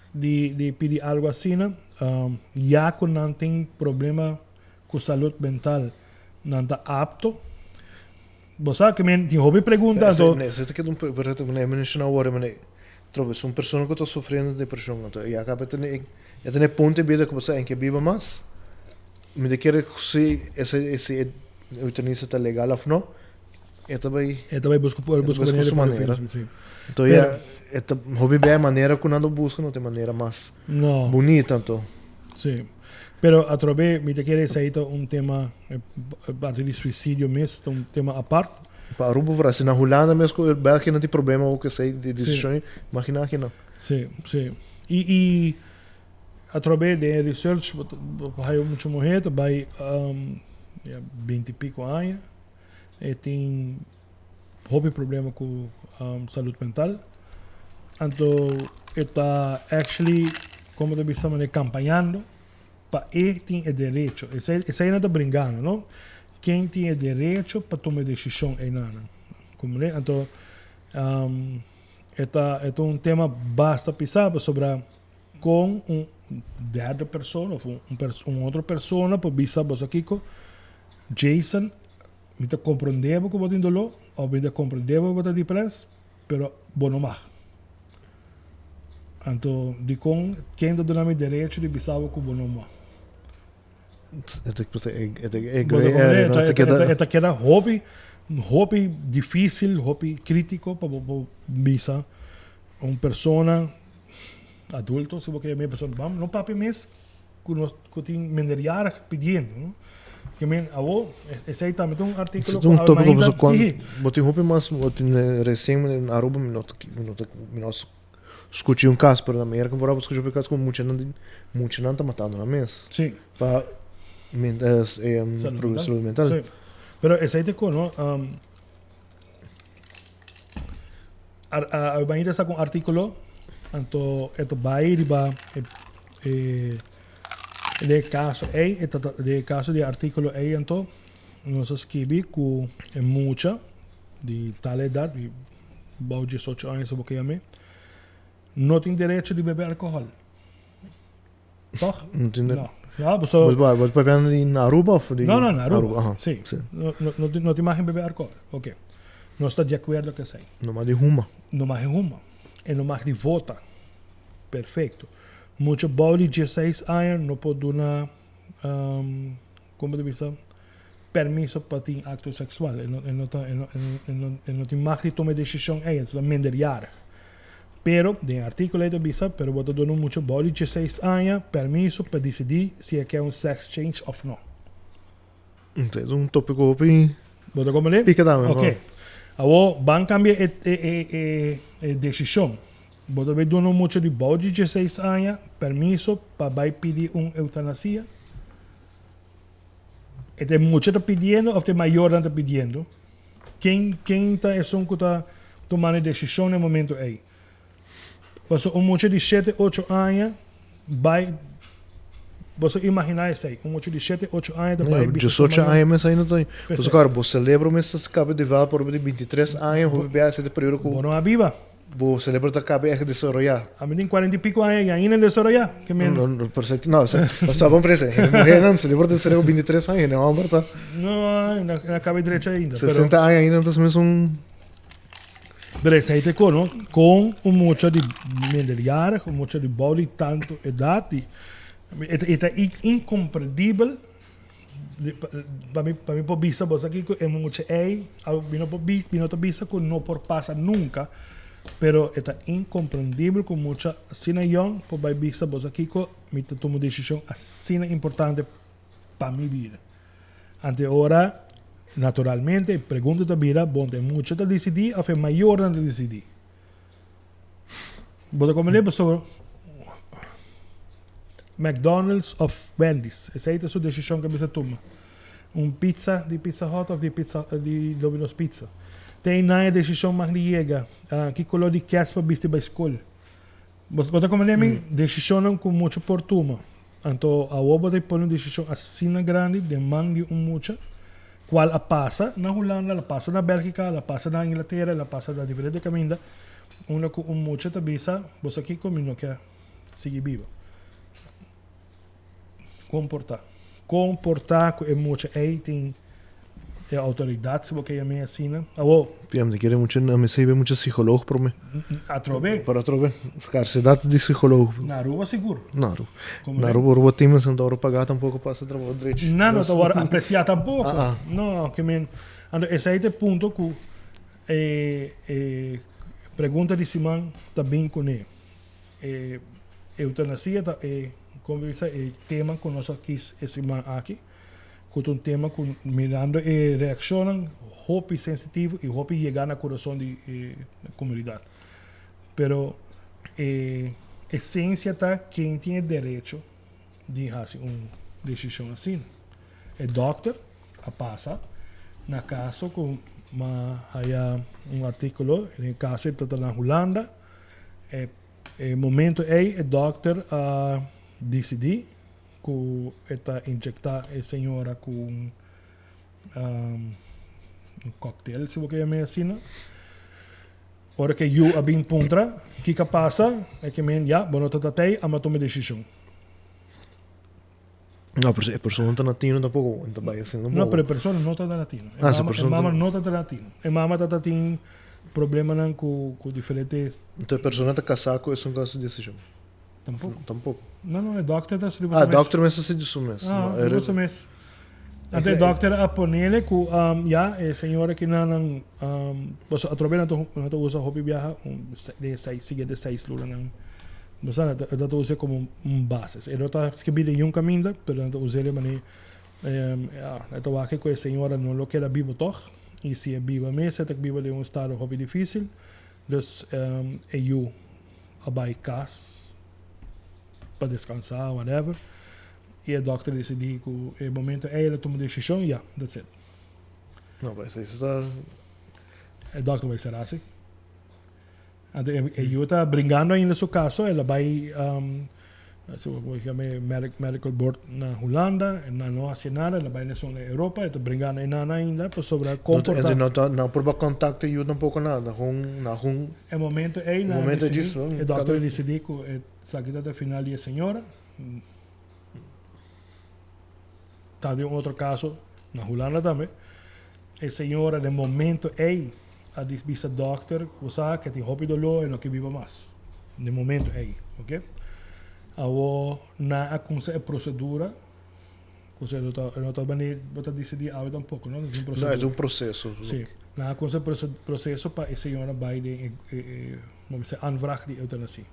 di di pidi algo asina ya cu nan tin problema cu salud mental nan ta apto? Bo sa cu mi tin hopi pregunta anto. Esei ta keda un pregunta cu mi menciona awor mane trobe si un persona cu ta sufriendo depresion anto ya caba e ta na e punto di bida cu bo sa en ke biba mas mi ta kere si esei si e eutanisia ta legal of no. E ta bai. E ta bai busca por busca manera su manera. Sí. Entonces ya e ta hopi bia manera ku nan ta busca no ta e manera mas no. bunita anto. Sí. Pero atrobe mi ta kere esei ta un tema parti di suicidio mes ta un tema apart. Pa Aruba por asina na Hulanda mes ku Belgia nan tin problema ku esei di decision imagina aki nan. Sí, sí. I i atrobe den e research bo ta haya mucha muher ta bai ya binti pico aña. E tin hopi problema ku salud mental. Anto e ta actually, como ta bisa manera, campañando pa e tin e derecho. Esei, esei nan ta bringando, no? Ken tin e derecho pa tuma e decision einanan. Comprende? Anto e ta, e ta un tema basta pisa pasobra con un derde persona of un, un otro persona por bisa bo sa kico, Jason, mi ta comprende bo cu bo tin dolor of mi ta comprende bo cu bo ta depres, pero bo no mag. Anto, dicon ken ta duna mi derecho di bisa bo cu bo no mag? E ta keda hopi, hopi dificil, hopi critico pa bo por bisa un persona adulto, si bo ke yam'é persona, bam, no papia mes ku nos ku tin minderjarig pidiendo, no? Ke men awo esei tambe ta un artíkulo ku awe mainta, si. Bo tin hopi mas, bo tin resien na Aruba mi no ta, mi no ta, mi no skucha un kas, pero na Merka vooral bo skucha hopi kas ku muchanan di, muchanan ta matando nan mes. Si. Pa salud mental. Salud mental. Si. Pero esei ta ku no, Awe mainta sa ku un artíkulo, anto e ta bai riba e den e kaso ei, e ta den e kaso di e artíkulo ei anto nos a skibi ku e mucha di tal edat, di bou diesocho aña sa bo ke yam'é, no tin derecho di bebe alkohòl. Toch? No tin No. No, paso... Bo bo papiando di na Aruba of di No, no, na Aruba. Aruba, aha. Sí. Sí. No, no, no, no tin mag bebe alcohol. Ok. Nos ta di acuerdo cu esey. No mag di huma. No mag di huma. E no mag di vota. Perfecto. Mucha bou di dieseis aña no por duna, um, como ta bisa, permiso pa tin acto sexual. E no, e no ta, e no, e no, e no tin mag di tuma e decision ey. E ta minderjarig. Pero, den e artíkulo ei ta bisa, pero bo ta duna un mucha bou di dieseis aña permiso pa disidí si e ke un sex change òf no. Enta es un tópiko hopi Bo ta komprendé? pika tambe. Oké. Awor, ban kambia e, e, e, e, e desishon. Bo ta bai duna un mucha di bou di 16 aña permiso pa bai pidi un eutanasia? E ta e mucha ta pidiendo of ta e mayornan ta pidiendo? Ken, ken ta esun ku ta tumando e desishon na e momento ei? Pasobra un mucha di shete, ocho aña bai, boso imaginá esei, un mucha di shete, ocho aña ta bai bisa su 18 mayor. Aña mes ainda ta. P'esei. Pasobra kòrda, bo selebro mes ta kaba develop ora bo tin 23 aña, hopi biaha esei ta e periodo ku Bo no a biba. bo selebro ta kaba ègt desaroyá. Ami tin 40 i piko aña i ainda desaroyá. Ke men. No, no, pero esei, no, esei, pasobra bo prese, hende muhénan selebro ta desaroyá ku 23 aña, hende hòmber ta No, e no a kaba drecha ainda, pero. 60 aña ainda ta mes un. Pero esei ta kono kon un mucha di minderjarig, un mucha di bou di tantu edat, di e ta inkomprendibel pa mi pa mi por bisa bo esaki ku e mucha ei mi no por bisa mi no ta bisa ku no por pasa nunka, pero e ta inkomprendibel ku mucha asina yòn por bai bisa bo esaki ku mi ta tuma un desishon asina importante pa mi bida. Ante ora, naturalmente, e pregunta ta bira, bon, ta e mucha ta disidí òf e mayornan ta disidí? Bo ta komprendé? Pasobra McDonald's òf Wendy's, esei ta su desishon ku a bisa tuma. Un pizza di Pizza Hut òf di pizza di Domino's Pizza. Te einan e desishon mag di yega. Ki koló di kès pa bisti bai skol? Bo ta komprendé mi? Desishonnan ku mucha por tuma. Anto awor bo ta pone un desishon asina grandi den man di un mucha, kual a pasa na Hulanda, el a pasa na Bèlgika, el a pasa na Inglatera, el a pasa na diferente kaminda, unda ku un mucha ta bisa, Bo sa kiko? Mi no ke sigui biba. Komportá. Komportá ku e mucha ei tin e outoridat, si bo ke yam'é asina. Awor. Pia, mi ta kere mucha, mi sa mucha psikolog promé. Atrobe. Pero atrobe, skarsedat di psikolog. Na Aruba sigur. Na Aruba. Na Aruba, Aruba tin mes no ta wòrdu pagá tampoko pa hasi trabou drechi. Nan no ta wòrdu apresiá tampoko. No, ke men. Anto esei ta e punto ku e e pregunta di siman ta bin kuné. E eutanasia ta e, komo bisa, e tema ku nos a kis e siman aki. Ku ta un tema ku mirando e reakshonnan hopi sensitivo i hopi yega na kurason di e komunidat. Pero e esensia ta ken tin e derecho di hasi un desishon asina. E dòkter a pasa na kaso ku m'a haya un artíkulo, den e kaso e ta na Hulanda, e e momento ei e dòkter a disidí ku e ta injektá e señora ku un un kòktel si bo ke yam'é asina. Ora ku e yu a bin puntra kiko a pasa, e ke men ya bo no ta tatei, amo a tuma e desishon. No, pero si e persona ta latino tampoco, ta bai asina tampoco. No, pero e persona no ta latino. E Ah, si mama, e persona mama ta- no ta latino. E mama ta tin problemanan cu cu diferente. Entonces e persona ta casá cu esun cu haci decision? Tampoco. Tampoco. No, no, e dokter ta riba Ah, su mes. dokter mes ta haci su mes. Ah, No, e riba su mes. Anto e dokter a ponele cu ya, e señora kinanan, pasobra atrobe nan ta nan ta usa hopi biaha un den e seis siguiente seis lunanan. Bo sa, nan ta nan ta us'e como un basis. E no ta skibi den niun caminda, pero nan ta us'e den manera ya, nan ta wak cu e señora no lo keda bibo tog, y si e biba mes e ta biba den un estado hopi dificil, dus e yu a bay cas pa descansa, whatever. Y e dokter dicidi cu e momento ey el a tuma decision, ya, that's it. No, pero esey ta. E dokter bay cera si. Anto e e yu ta bringando ainda su caso, el a bay si bo por yam'e medical board na Hulanda, e nan no haci nada, el a bay na esun na Europa, e ta bringando einan ainda pasobra con por ta. No ta, no por ba contacto e yu tampoco nada, na hun, na hun. E momento ey nan a dicidi, e dokter a dicidi cu esaki ta ta final di e señora. Ta den un otro caso na Hulanda tambe. E señora den momento ey a bisa dokter cu sa cu e tin hopi dolor e no ke biba mas. Den momento ey, ok. Awor nan a cuminsa e procedura, cu se no ta no ta bani bo ta dicidi awe tampoco no, es un procedura. No, es un proceso. Si, nan a cuminsa e proceso pa e señora bay den e e como bisa aanvraag di euthanasie.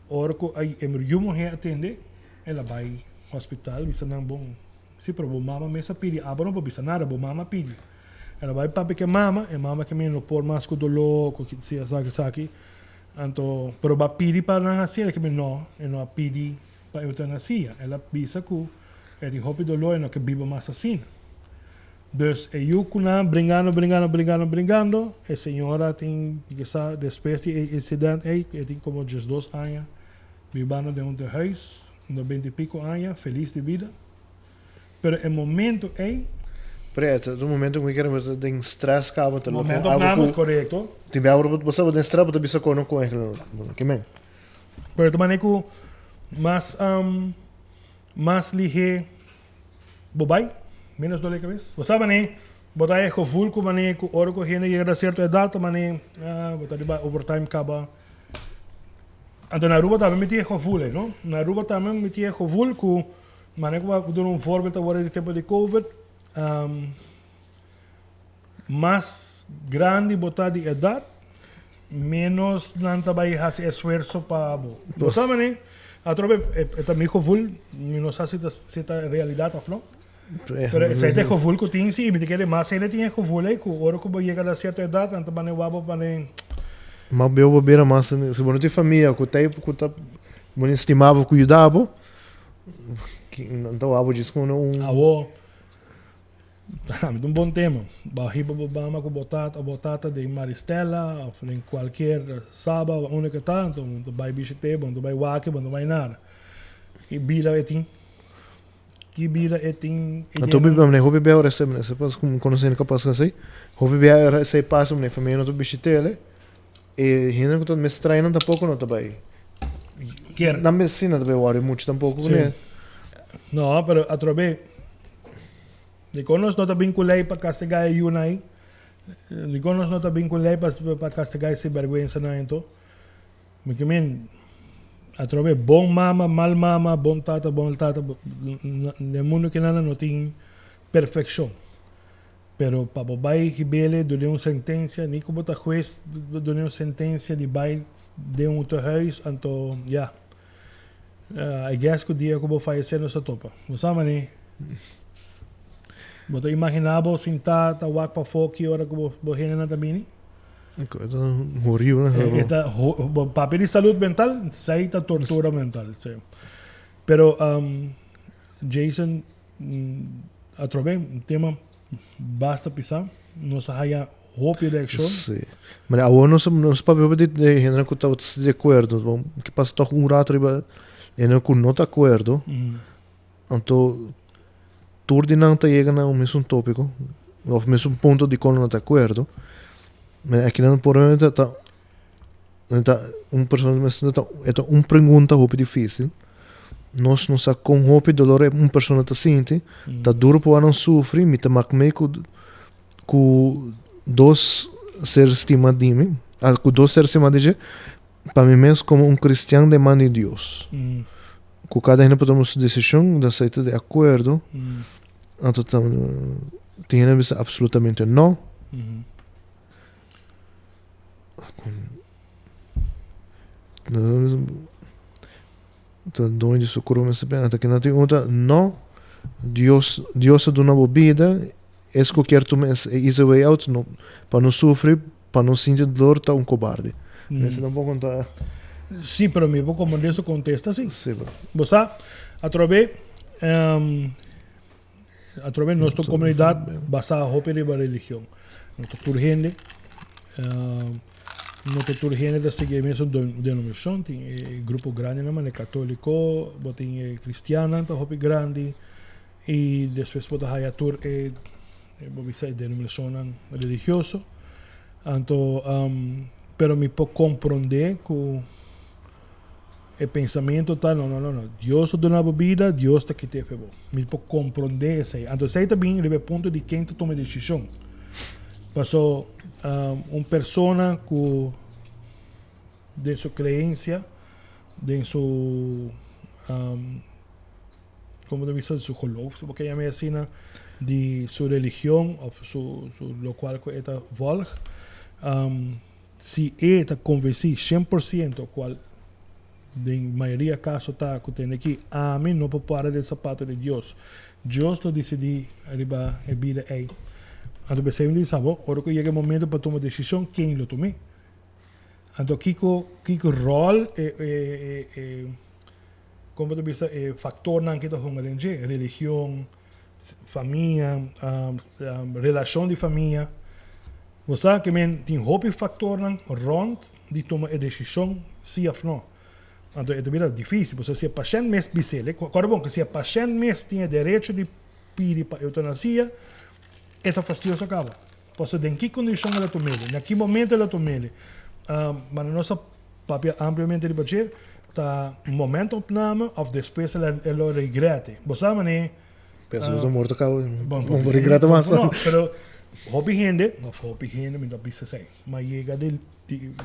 Ora ku a e yu muhé a tende, el a bai hospital bisa nan, Bon, si, pero bo mama mes a pidi, abo no por bisa nada, bo mama a pidi. El a bai papia ku e mama, e mama ke mi no por mas ku doló, ku si esaki esaki. Anto, pero bo a pidi pa nan hasi? El ke mi no, e no a pidi pa eutanasia. El a bisa ku e tin hopi doló, e no ke biba mas asina. Dus e yu ku nan bringando, bringando, bringando, bringando, e señora tin kisa despues di e incident ei, e tin komo 12 aña bibando den un tehuis, 90 i piko aña, felis di bida. Pero e momento ei, Pero e un momento ku kere den stress kaba te momento opname, korekto. Tin bia bo sabe den stress bo ta bisa kono ku eigenlijk ke men. Pero ta manera ku mas lihé bo bai, menos dolor di kabes. Bo sabe ne, bo ta e gevoel ku manera ku ora ku hende yega na sierto edat, manera, ah, bo ta riba overtime kaba. Anto na Aruba tambe mi tin e gevoel ei, no? Na Aruba tambe mi tin e gevoel ku manera ku bo duna un voorbeeld awor di tempo di COVID, mas grandi bo ta di edat, menos nan ta bai hasi esfuerso pa bo. Bo sabe ne? Atrobe e ta mi gevoel, mi no sa si ta realidat òf no. Pero esei ta e gevoel ku tin si, i mi ta kere mas hende tin e gevoel ei ku ora ku bo yega na sierto edat nan ta manda wak bo mane. Ma beu bo bira mas si bo no tin famia ku ta ku ta bo estimá bo ku yuda bo, nan ta wak bo djis komo un. Awo, ta un bon tema. Bo hiba bo mama ku bo tata òf bo tata den Maristella òf den kualkier Saba òf unda ku ta, anto bo ta bai bishit'é, bo no ta bai wak, bo no ta bai nada. Ki bida e tin? Ki bida e tin? Anto biba mane hopi bia ora esei mane pas ku konosé hende kapas asei hopi bia ora esei pasa mane famia no ta bishit'é e hende ku ta mes trae nan tampoko no ta bai Kier. Nan mes si no ta bai wòri muchu tampoko kuné. No, pero atrobe dikon nos no ta bin ku lei pa kastigá e yunan ei? Dikon nos no ta bin ku lei pa kastigá e sinbèrgwensanan ento? Mi ke men atrobe bon mama, mal mama, bon tata, bon tata, den mundu kinan no tin perfekshon. Pero pa bo bai hib'é duna un sentensia, ni ku bo ta hues duna un sentensia di bai den un tehuis, anto ya. I guess ku dia ku bo fayesé nos ta topa. Bo sa manera? Bo ta imaginá bo sintá ta wak pafó ki ora ku bo hendenan ta bini? Ta horibel. E ta papia di salud mental, esei ta tortura mental. Sí. Pero Jason, atrobe un tema basta pisá. Nos a haya hopi reakshon. Sí. Maar awor nos papia hopi di hende ku tabata di akuerdo. Bon, ke pasa tòg un rato riba hende ku no ta akuerdo. Anto tur di nan ta yega na un mesun tópiko òf mesun punto di kon no ta akuerdo. Maar akinan por ta ta un persona mester ta e ta un pregunta hopi difísil. Nos no sa kon hopi dolor un persona ta sinti. Ta duro pa nan sufri. Mi ta mak mee ku dos ser stima di mi, ku dos ser stima di dje, pa mi mes komo un kristian den man di Dios. Ku kada hende por tuma su desishon, da esei ta di akuerdo. Anto ta tin hende bisa absolutamente no. Ta doño di su kurpa mester pensa. Anto kinan tin un ta no, Dios Dios a duna bo bida, es ku kier tuma e easy way out no pa no sufri, pa no sinti dolor ta un kobarde. Mester tampoko ta. Sí, pero mi por komprendé su kontesta sí. Sí, bro. Bo sa, atrobe atrobe nos komunidat basá hopi riba religion. No ta tur hende, no ta tur hende ta sigui e mesun denominashon. Tin e grupo grandinan manera katóliko, bo tin e kristiannan ta hopi grandi i despues bo ta haya tur e bo bisa e denominashonnan religioso. Anto pero mi por komprondé ku e pensamentu ta no, no, no, no, Dios a duna bo bida, Dios ta kit'é pa bo. Mi por komprondé esei. Anto esei ta bin riba e punto di ken ta tuma e desishon. Paso un persona ku den su kreensia, den su komo ta bisa, su geloof, si bo ke yam'é asina, di su religion òf su lokual ku e ta vòlg, si e ta konvensí 100% kual den mayoria kaso ta ku tende ki ami no por para den sapato di Dios. Dios lo disidí riba e bida ei. Anto p'esei mi ta bisa bo, ora ku yega e momento pa tuma desishon, ken lo tum'é? Anto kiko kiko ròl e e e kon bo ta bisa e faktornan ke ta hunga den dje? Religion, famia, relashon di famia. Bo sa ke men tin hopi faktornan rònt di tuma e desishon si òf no. Anto e ta bira difísil, pasobra si e pashènt mes bis'el, kòrda bon ku si e pashènt mes tin e derecho di pidi pa eutanasia, e ta fastioso kaba. Pasobra den ki kondishon el a tum'el, na ki momento el a tum'el. Manda nos a papia ampliamente riba dje, ta momentopname òf despues el lo regrete. Bo sa manera. Pero si bo ta morto kaba, bo no regrete mas. No, pero hopi hende, òf hopi hende mi ta bisa esei, mi a yega di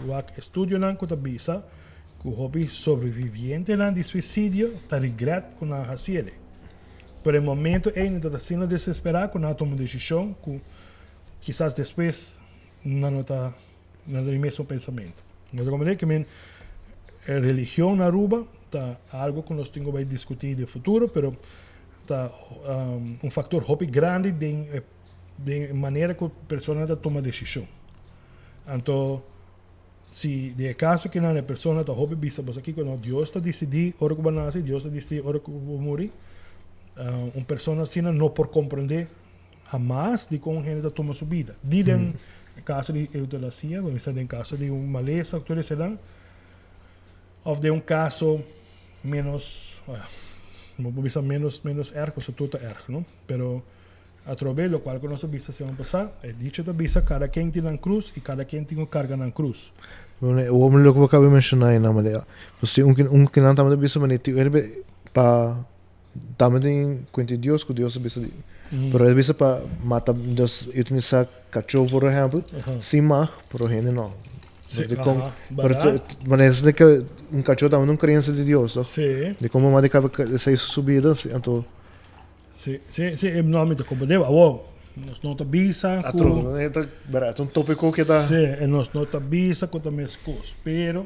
wak estudionan ku ta bisa ku hopi sobrevivientenan di suisidio ta regret ku nan a hasi el. Pero e momento ei nan ta asina desesperá ku nan a tuma un desishon ku kisas despues nan no ta nan no tin e mesun pensamentu. Bo ta komprendé ke men religion na Aruba ta algu ku nos tin ku bai diskutí den futuro pero ta un faktor hopi grandi den e den e manera ku personanan ta tuma desishon. Anto Si den e kaso kinan e persona ta hopi bisa boso kiko no, Dios ta disidí ora ku bo nase, Dios ta disidí ora ku bo muri. Un persona asina no por komprendé hamas dikon un hende ta tuma su bida. Di den kaso di eutanasia, bo bisa den kaso di un malesa ku tur esenan, òf den un kaso ménos, bo por bisa ménos ménos èrg, pasobra tur ta èrg, no? Pero Atrobe locual cu nos a bisa semana pasa, e dicho ta bisa cada ken tin nan cruz y cada ken tin cu carga nan cruz. Bueno, e hombre loke bo acaba di menciona ei nan manera, pues tin un un kinan tambe ta bisa manera tin un pa tambe tin cuenta di Dios cu Dios a bisa di, pero e bisa pa mata dus utilisa cacho por ehempel sin mag pero hende no. Sí, Dicon, aha, pero ¿verdad? manera es de que un cacho tambe ta un creencia di Dios, toch? Sí. Di como manda caba esei su bida, anto Sí, sí, sí, e no mi ta comprende. Awor, nos no ta bisa ku... Atro, e ta, bera, e ta un tópiko ke ta... Sí, e nos no ta bisa ku ta meskos. Pero,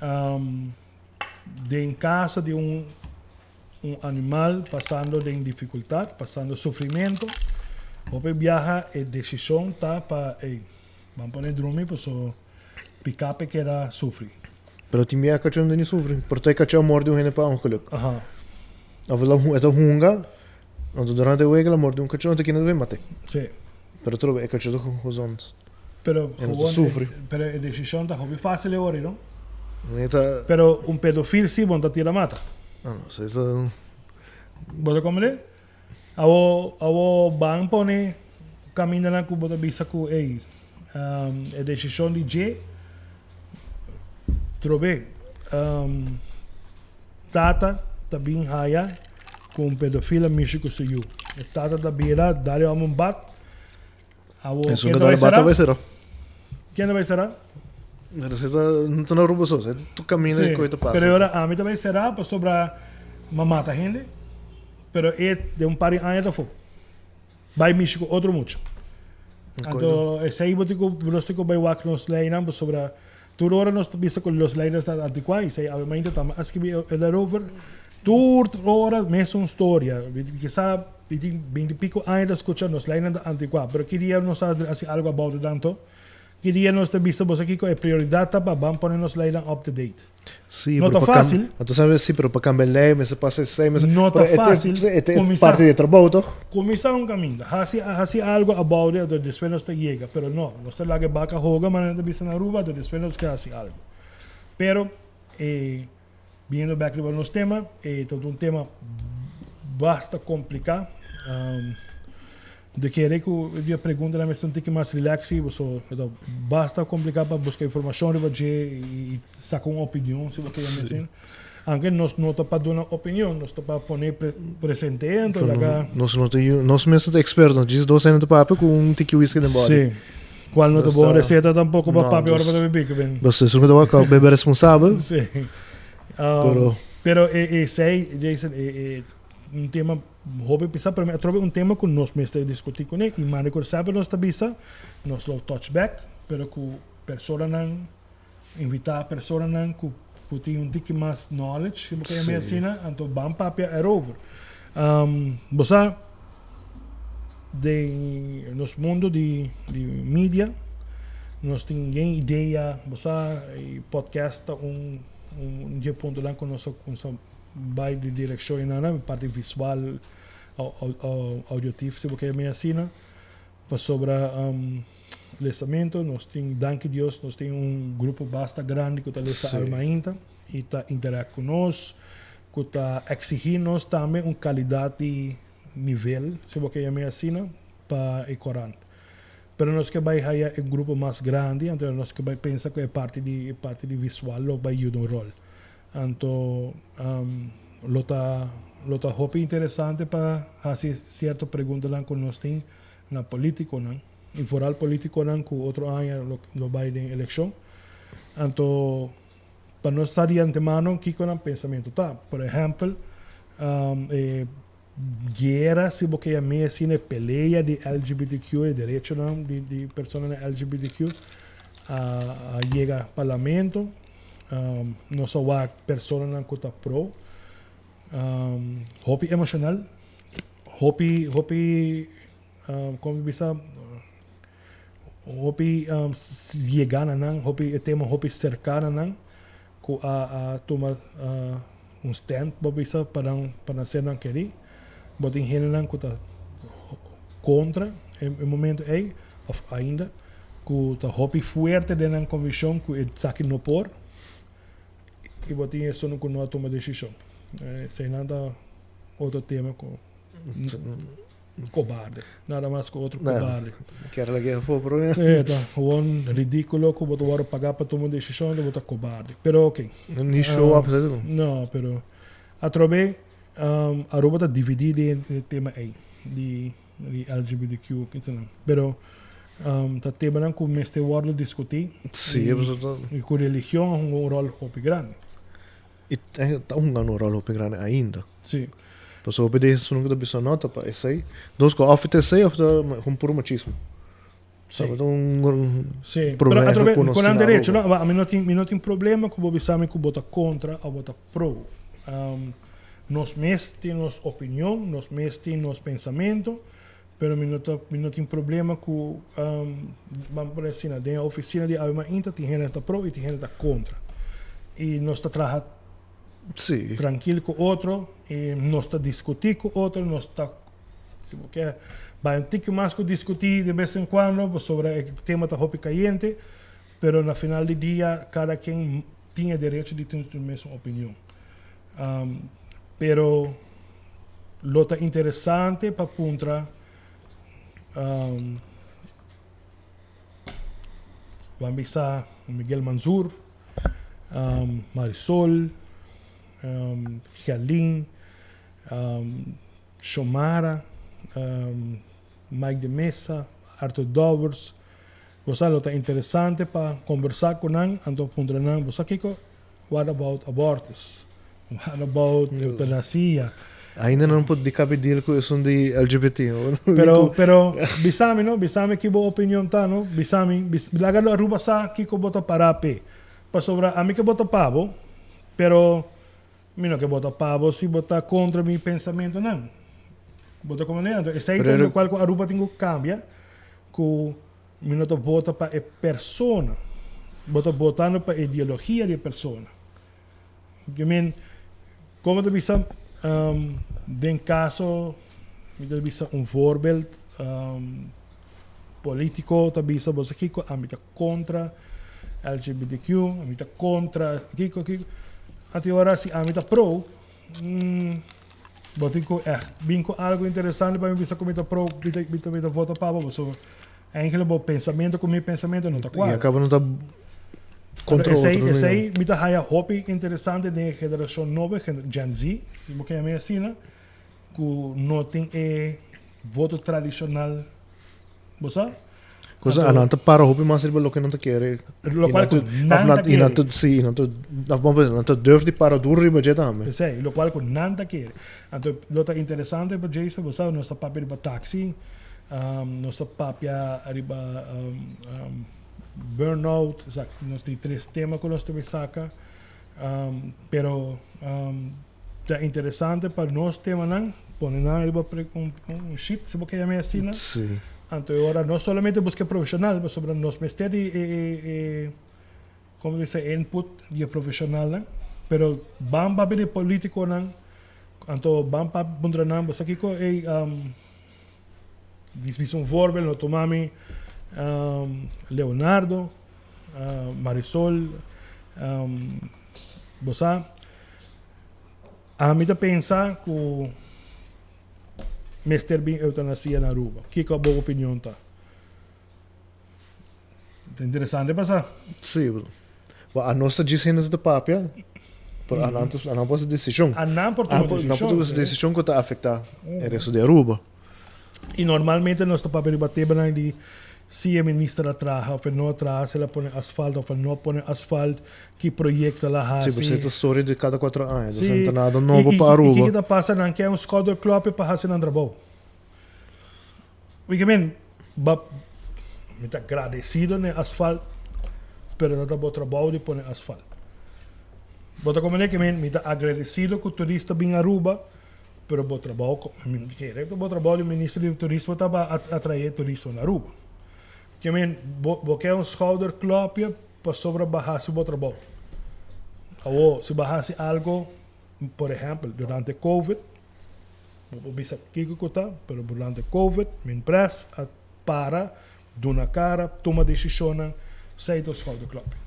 um, den kaso di un, un animal pasando den difikultat, pasando sufrimento, hopi biaha e desishon ta pa, ey, ban pone drumi paso piká p'e keda sufri. Pero tin biaha kachó no ta ni sufri. Por ta e kachó a morde un hende pa ongeluk. Aha. Of el a e ta hunga, anto durante e wega el a morde un kachó, anto kina ta bin mat'é. Sí. Pero atrobe e kachó ta gezond. Pero E no ta gewoon, sufri. pero e desishon ta hopi fácil e ora, no? E ta. Pero un pedofil sí bo no ta tira mata. Ah, no, esei ta. Bo ta komprendé? Awo, awo ban pone kamindanan ku bo ta bisa ku, ey, e desishon di dje trobe. Tata ta bin haya ku un pedofil a mishi ku su yu. E tata ta bira dal e hòmber un bat. Awo, Esun ken ta ta dal bai e bat será? ta bai será. Ken ta bai será? Pero si ta, no ta na Aruba so, si tur kaminda Sí, e koi ta pasa. pero e ora ami ta bai será pasobra mi a mata hende. Pero e den un par di aña ta afó. Bai mishi ku otro mucha. Anto esei bo tin ku nos tin ku bai wak nos leinan pasobra tur ora nos ta bisa ku nos leinan ta antikuá i esei awe mainta tambe a skibi e daarover. Tur ora mesun storia. Kisa mi tin binti piko aña ta skucha nos leinan ta antikuá pero ki dia nos a hasi algu about it anto? Ki dia nos ta bisa boso kiko e prioridat ta pa ban pone nos leinan up to date? Sí, No pero ta pa cam- fácil. Anto sabe, sí, pero pa cambia ley, mester pasa esei, mester... No ta pero e te- fácil. E te Cuminsa. parte di e trabou, toch? Cuminsa un caminda. Haci, haci algo about it, anto despues nos ta yega. Pero no, nos ta laga e baca hoga, manera nan ta bisa na Aruba, anto despues nos ke haci algo. Pero, eh, biniendo bek riba nos tema, e ta un tema basta complica. De kere ku e preguntanan mester un tiki mas relax si, paso e ta basta kompliká pa buska informashon riba dje i saka un opinion si bo ke yama asin. Aunke nos no ta pa duna opinion, nos ta pa pone presente anto laga. Nos no ta nos mes no ta eksperto, djis dos hende ta papia ku un tiki whisky den bòdi. Si, kual no ta bon reseta tampoko pa papia ora bo ta bebe ku ben. Basta esun ku ta wak bebe responsabel. Si. Pero. Pero esei Jason e un tema. Hopi bisa, pero mi a trobe un tema ku nos mester diskutí kuné i manda ku semper nos ta bisa, nos lo touch back, pero ku personanan, invitá personanan ku ku tin un tiki mas knowledge, si bo ke yam'é asina, anto ban papia erover. Bo sa, Den nos mundo di di media nos tin yen idea, bo sa e podcast ta un un di e puntonan ku nos a kumsa bai di direkshon einan, e parti visual, audiotief si bo ke yam'e asina, pasobra lesamento nos tin danki Dios nos tin un grupo basta grandi ku ta lesa almainta i ta interact ku nos, ku ta eksihí nos tambe un kalidat di nivel, si bo ke yam'é asina, pa e korant. Pero nos ke bai haya e grupo mas grandi, anto nos ke bai pensa ku e parti di e parti di visual lo bai yuda un ròl. Anto lo ta lo ta hopi interesante pa hasi sierto preguntanan ku nos tin na politikonan, i foral politikonan ku otro aña lo lo bai den elekshon. Anto pa nos sa di antemano kiko nan pensamentu ta. Por ehèmpel, e guera, si bo ke yam'é asina, e pelea di LGBTQ, e derechonan di personanan LGBTQ a yega parlamento. Nos a wak personanan ku ta pro. Hopi emoshonal, hopi, hopi, kon mi bisa, hopi yega na nan, hopi e tema hopi serka na nan ku a a tuma un stand bo bisa pa nan pa nan ser nan keri. Bo tin hendenan ku ta kontra e momento ei of ainda ku ta hopi fuerte den nan konvikshon ku esaki no por i bo tin esun ku no a tuma desishon. Eseinan ta otro tema ku. Cobarde. Nada mas cu otro cobarde. Kier laga afo pero ya. E ta gewoon ridiculo cu bo ta worde paga pa tuma un decision bo ta cobarde. Pero ok. Ni show up sa tu. No, pero atrobe Aruba ta dividi den e tema ey di LGBTQ kinsnan. Pero ta temanan cu mester worde discuti. Si, y cu religion a hunga un rol hopi grandi. I ta hunga un ròl hopi grandi ainda. Sí. Pasobra hopi di esun ku ta bisa no ta pa esei. Dos ku òf ta esei òf ta un puro machismo. Sí. Ta un Sí. problema Pero atrobe ku nos ku nan tin na derecho, Aruba. no? Ami no tin mi no tin problema ku bo bisa mi ku bo ta kontra òf bo ta pro. Nos mes tin nos opinion, nos mes tin nos pensamentu, pero mi no ta mi no tin problema ku ban pone asina, den e ofisina di Awe Mainta tin hende ta pro i tin hende ta kontra. I nos ta traha Sí. trankil ku otro i nos ta diskutí ku otro, nos ta si bo ke bai un tiki mas ku diskutí de bes en kuando pasobra e tema ta hopi kayente, pero na final di dia kada ken tin e derecho di tin su mesun opinion. Pero lo ta interesante pa puntra ban bisa Miguel Manzur, Marisol, Gerlin, Xiomara, Mike de Meza, Arthur Dowers. Bo sa lo ta interesante pa kombersá ku nan anto puntra nan bo sa kiko what about abortus? What about eutanasia? Ainda nan por di kabe deal ku esun di LGBT. Pero pero bisami no, bisami ki bo opinion ta no, bisami laga lo Aruba sa kiko bo ta para p'e. Pasobra ami ke bota pa bo, pero mi no ke bota pa bo si bo ta kontra mi pensamentonan. Bo ta komprende? Anto esei ta lokual ku Aruba tin ku kambia ku Mi no ta vota pa e persona. Bo ta votando pa e ideologia di e persona. Ke men, como ta bisa, den caso, mi ta bisa un voorbeeld, politico ta bisa bo sa kico, ami ta contra LGBTQ, ami ta contra kico, kico. Anto ora si ami ta pro, Bo tin ku ègt bin ku algu interesante pa mi bisa ku mi ta pro, mi ta, mi ta, mi ta vota pa bo. Pasobra eigenlijk bo pensamentu ku mi pensamentu no ta I kuadra. akaba no ta kontra Esei, otro. esei mi ta haya hopi interesante den e generashon nobo, e gener- Gen Z, si bo ke yam'é asina, ku no tin e voto tradishonal, bo sa? Cosa, Anto- nan ta para hopi mas riba loke nan ta kere. Lo cual cu nan ta I nan kere. ta, sí, nan ta, of ban bisa, nan ta durf di para duro riba dje tambe. P'esei, lo cual cu nan ta kere. Anto, lo ta interesante pa Jason, bo sa, nos ta papia riba taxi, nos ta papia riba burnout, sa, nos tin tres tema cu nos ta bay saca, pero ta interesante pa nos temanan. Pone nan riba un sheet, si bo ke yam'é asina. Sí. Anto e ora no solamente buska e profesional, pasobra nos mester di e, como bisa, e input di e profesionalnan, pero ban papia di e politiconan, anto ban papia puntra nan, bo sa kico ey, bisa un voorbeeld, no tuma mi Leonardo, Marisol, bo sa. Ami ta pensa ku mester bin eutanasia na Aruba. Kiko bo opinion ta? Ta interesante pa sa. Sí, bo anos ta djis hende ta papia, pero anan ta anan por hasi desishon. Anan por tuma desishon. Anan por tuma desishon ku ta afektá e resto di Aruba. Y normalmente nos ta papia riba temanan di si e minister a traha of e no a traha, si el a pone asfalt of el no a pone asfalt, ki proyecto el a Si, haci. pasobra e ta storia di cada cuatro aña, Si, dus no ta nada nobo y, pa y, y Aruba. kiko ta pasa? Nan ke un schouderklopje pa haci nan trabou. Oye men, ba, mi ta agradecido na e asfalt, pero no ta bo trabou di pone asfalt. Bo ta comprende ke men, mi ta agradecido cu turista bin Aruba, Pero bo trabou ko, mi kere ku bo trabou di minister di turismo ta pa atrae turismo na Aruba. Ke men, bo bo ke un schouderklopje pasobra bo a hasi bo trabou. Awor, si bo a hasi algo, por ehempel, durante covid, bo por bisa kiko ku ta, pero durante covid, Minpres a para, duna kara, tuma desishonnan, esei ta un schouderklopje.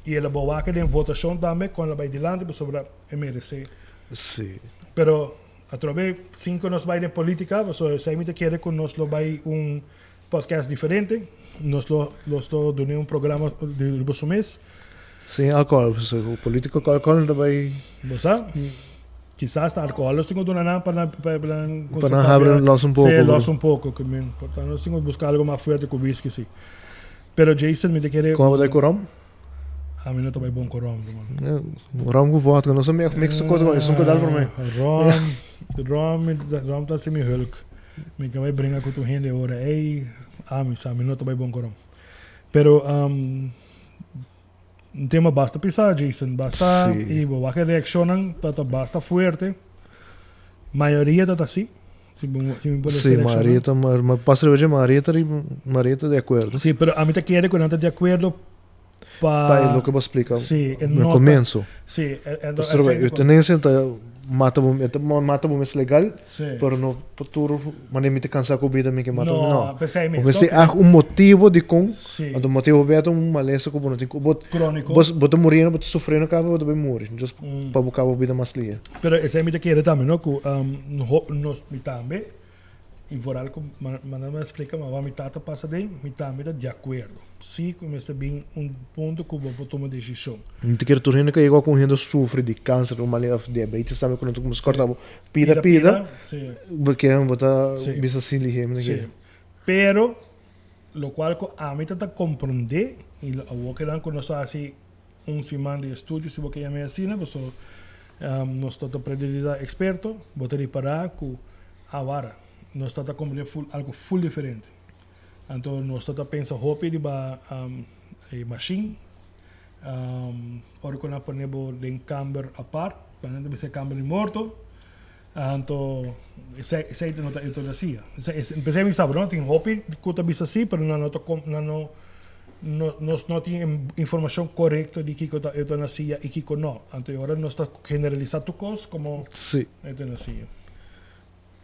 I el a bo wak den votashon tambe kon el a bai dilanti pasobra e meresé. Sí. Pero atrobe sin cu nos bay den politica, pasobra esey mi ta kere cu nos lo bay un podcast diferente, nos lo nos lo dune un programa di riba su mes. Sin alcohol, pasobra cu politico cu alcohol no ta bay. Bo sa? Kisas ta alcohol nos tin cu duna nan pa nan pa nan Pa nan habri los un poco. Sí, los un poco. Cu mi por tanto nos tin cu busca algo mas fuerte cu whisky, sí. Pero Jason mi ta kere. Con abo ta bay cu rom? Ami no ta bai bon ku rom, ruman. Rom ku vodka, no sa mix su kos, esun ku dal por mi. Rom, rom, rom ta hasi mi hulk. Mi ka bai bringa ku tur hende ora ey, ami sa mi no ta bai bon ku rom. Pero un tema basta pisa, Jason, basta y bo wak e reaccionnan ta ta basta fuerte. Mayoria ta ta si. Si bo si mi por Sí, mayoria ta, ma pasa riba dje, mayoria ta riba, mayoria ta di akuerdo. Sí, pero ami ta kere ku nan ta di akuerdo pa Pa e loke bo a splika Sí, e na no ta komienso. Sí, e e Pasobra esei eutenesia ta mata bo, e ta mata bo mes legal, Sí. pero no pa tur manera mi ta kansa ku bida mi ke mata No, no. p'esei mes, Bo mester no? ag un motibo dikon, Sí. anto motibo bia ta un malesa ku bo no tin ku bo Króniko. bo bo ta muriendo, bo ta sufriendo kaba bo ta bai muri, just pa bo kaba bo bida mas lihe. Pero esei mi ta kere tambe, no, ku nos mi tambe I vooral ku manera mi a splika ma wou mi tata pasa den, mi tambe ta di akuerdo. Si ku mester bin un punto ku bo por tuma desishon. Mi ta kere tur hende ku a yega ku un hende sufri di kanser o malesa of diabetes tambe ku nan ta kuminsá kòrta bo pida pida, bo ke bo ta bisa si lihé mi ta kere. Pero lokual ku ami ta ta komprondé i awor kinan ku nos ta hasi un siman di estudio si bo ke yam'é asina pasobra nos no ta pretendé ta eksperto, bo ta ripará ku awara nos ta ta komprendé ful algu ful diferente. Anto nos ta ta pensa hopi riba e mashin, ora ku nan a pone bo den kamber apart, pa nan ta bisa e kamber di morto, anto esei esei no ta eutanasia. P'esei mi sa bo no tin hopi ku ta bisa si pero nan no ta nan no no nos no tin e informashon korekto di kiko ta eutanasia i kiko no. Anto e ora nos ta generalisá tur kos komo eutanasia.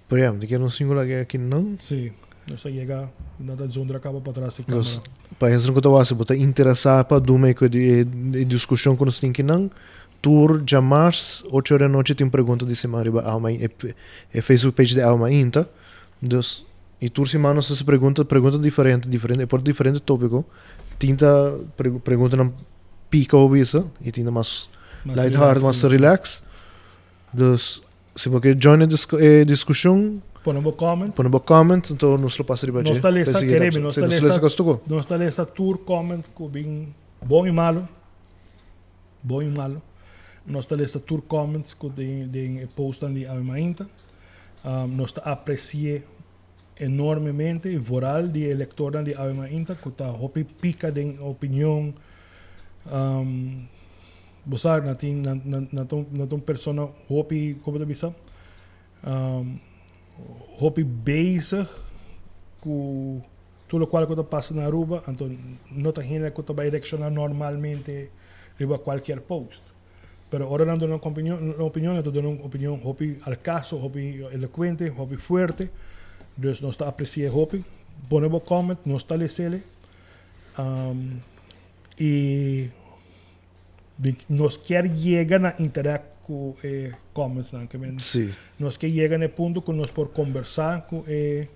Pero ya, mi ta kere un singular ke aki nan. Sí, nos a yega, nan ta zundra kaba patras e Nos, kamera. pa esnan ku ta wak, si bo ta interesá pa duna e e diskushon ku nos tin ki nan, tur djamars ocho ora di anochi tin pregunta di siman riba Alma e e Facebook page di Alma Inta. Dus, i tur siman nos ta hasi pregunta, pregunta diferente, diferente, e por diferente tópiko. Tin ta preguntanan pika bo bisa i tin ta mas lighthearted, mas relax. Dus, Si bo ke join e e diskushon. Pone bo comment. Pone bo comment, anto nos lo pasa riba dje. Nos ta lesa, kere mi, nos ta lesa, nos nos ta lesa tur comment ku bin bon i malo, bon i malo. Nos ta lesa tur comments ku den den e postnan di Awe Mainta. Nos ta apresi'é enormemente i vooral di e lektornan di Awe Mainta ku ta hopi pika den opinion. Bo sa, nan tin, nan, nan, nan ta un, nan ta un persona hopi, como ta bisa? hopi bezig ku tur lokual ku ta pasa na Aruba, anto no ta hende ku ta bai reakshoná normalmente riba kualkier post. Pero ora nan duna un opinion, un opinion nan ta duna un opinion hopi al caso, hopi elocuente, hopi fuerte. Dus nos ta apreci'e hopi. Pone bo comment, nos ta les'ele. Um, y nos kier yega na interact cu e comments nan. Ke men, Sí. Nos kier yega na e punto cu nos por conversa cu e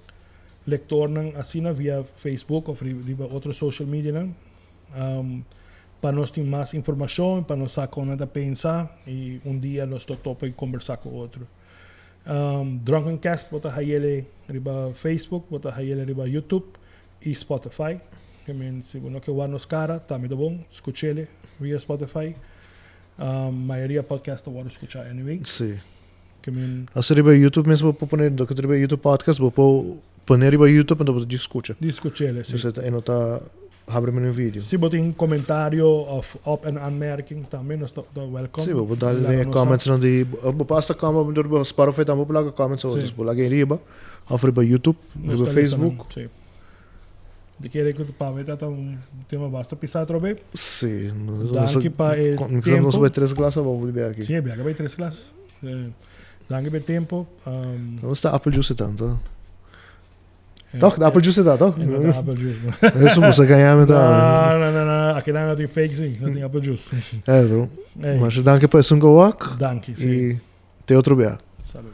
lectornan asina via Facebook of riba otro social media nan. Um, pa nos tin mas informacion, pa nos sa con nan ta pensa y un dia nos lo topa y conversa cu otro. Um, Drunken Cast bo ta hayele riba Facebook, bo ta hayele riba YouTube y Spotify. Ke men, si bo no ke wak nos cara, tambe ta bon, scuchele via Spotify. Um, mayoria podcast ta wordo scucha anyway. Sí. Ke men, Hasta riba YouTube mes bo por pone, dok riba YouTube podcast, bo por pone riba YouTube en bo ta scucha. Di scuchele, sí. Dus e no ta habri men un video. Si bo tin comentario of op- en aanmerking tambe nos ta ta welcome. Sí, bo por dal Laga den nos sa. comments nan di, bo por hasta comment door riba Spotify tambe bo por laga comments Sí. Dus bo laga riba, of riba YouTube, Nos riba ta lesa nan, Facebook. Sí. Di kere ku pa mi ta un tema basta pisá atrobe. Sí. Danki pa e Nos tempo. bai tres glas abo bebe aki. Sí, biaga bai tres glas. Danki pa e tempo. Nos ta apple juice tanto. Toch? De apple juice ta, toch? No ta apple juice, no. Eso moest ganhar me No, ta. no, no, no. Aki nan no tin fake, sí. No tin apple juice. Eh, bro. Hey. Maar danki pa esun gewak. Danki, sí. Y te otro bia. Salud.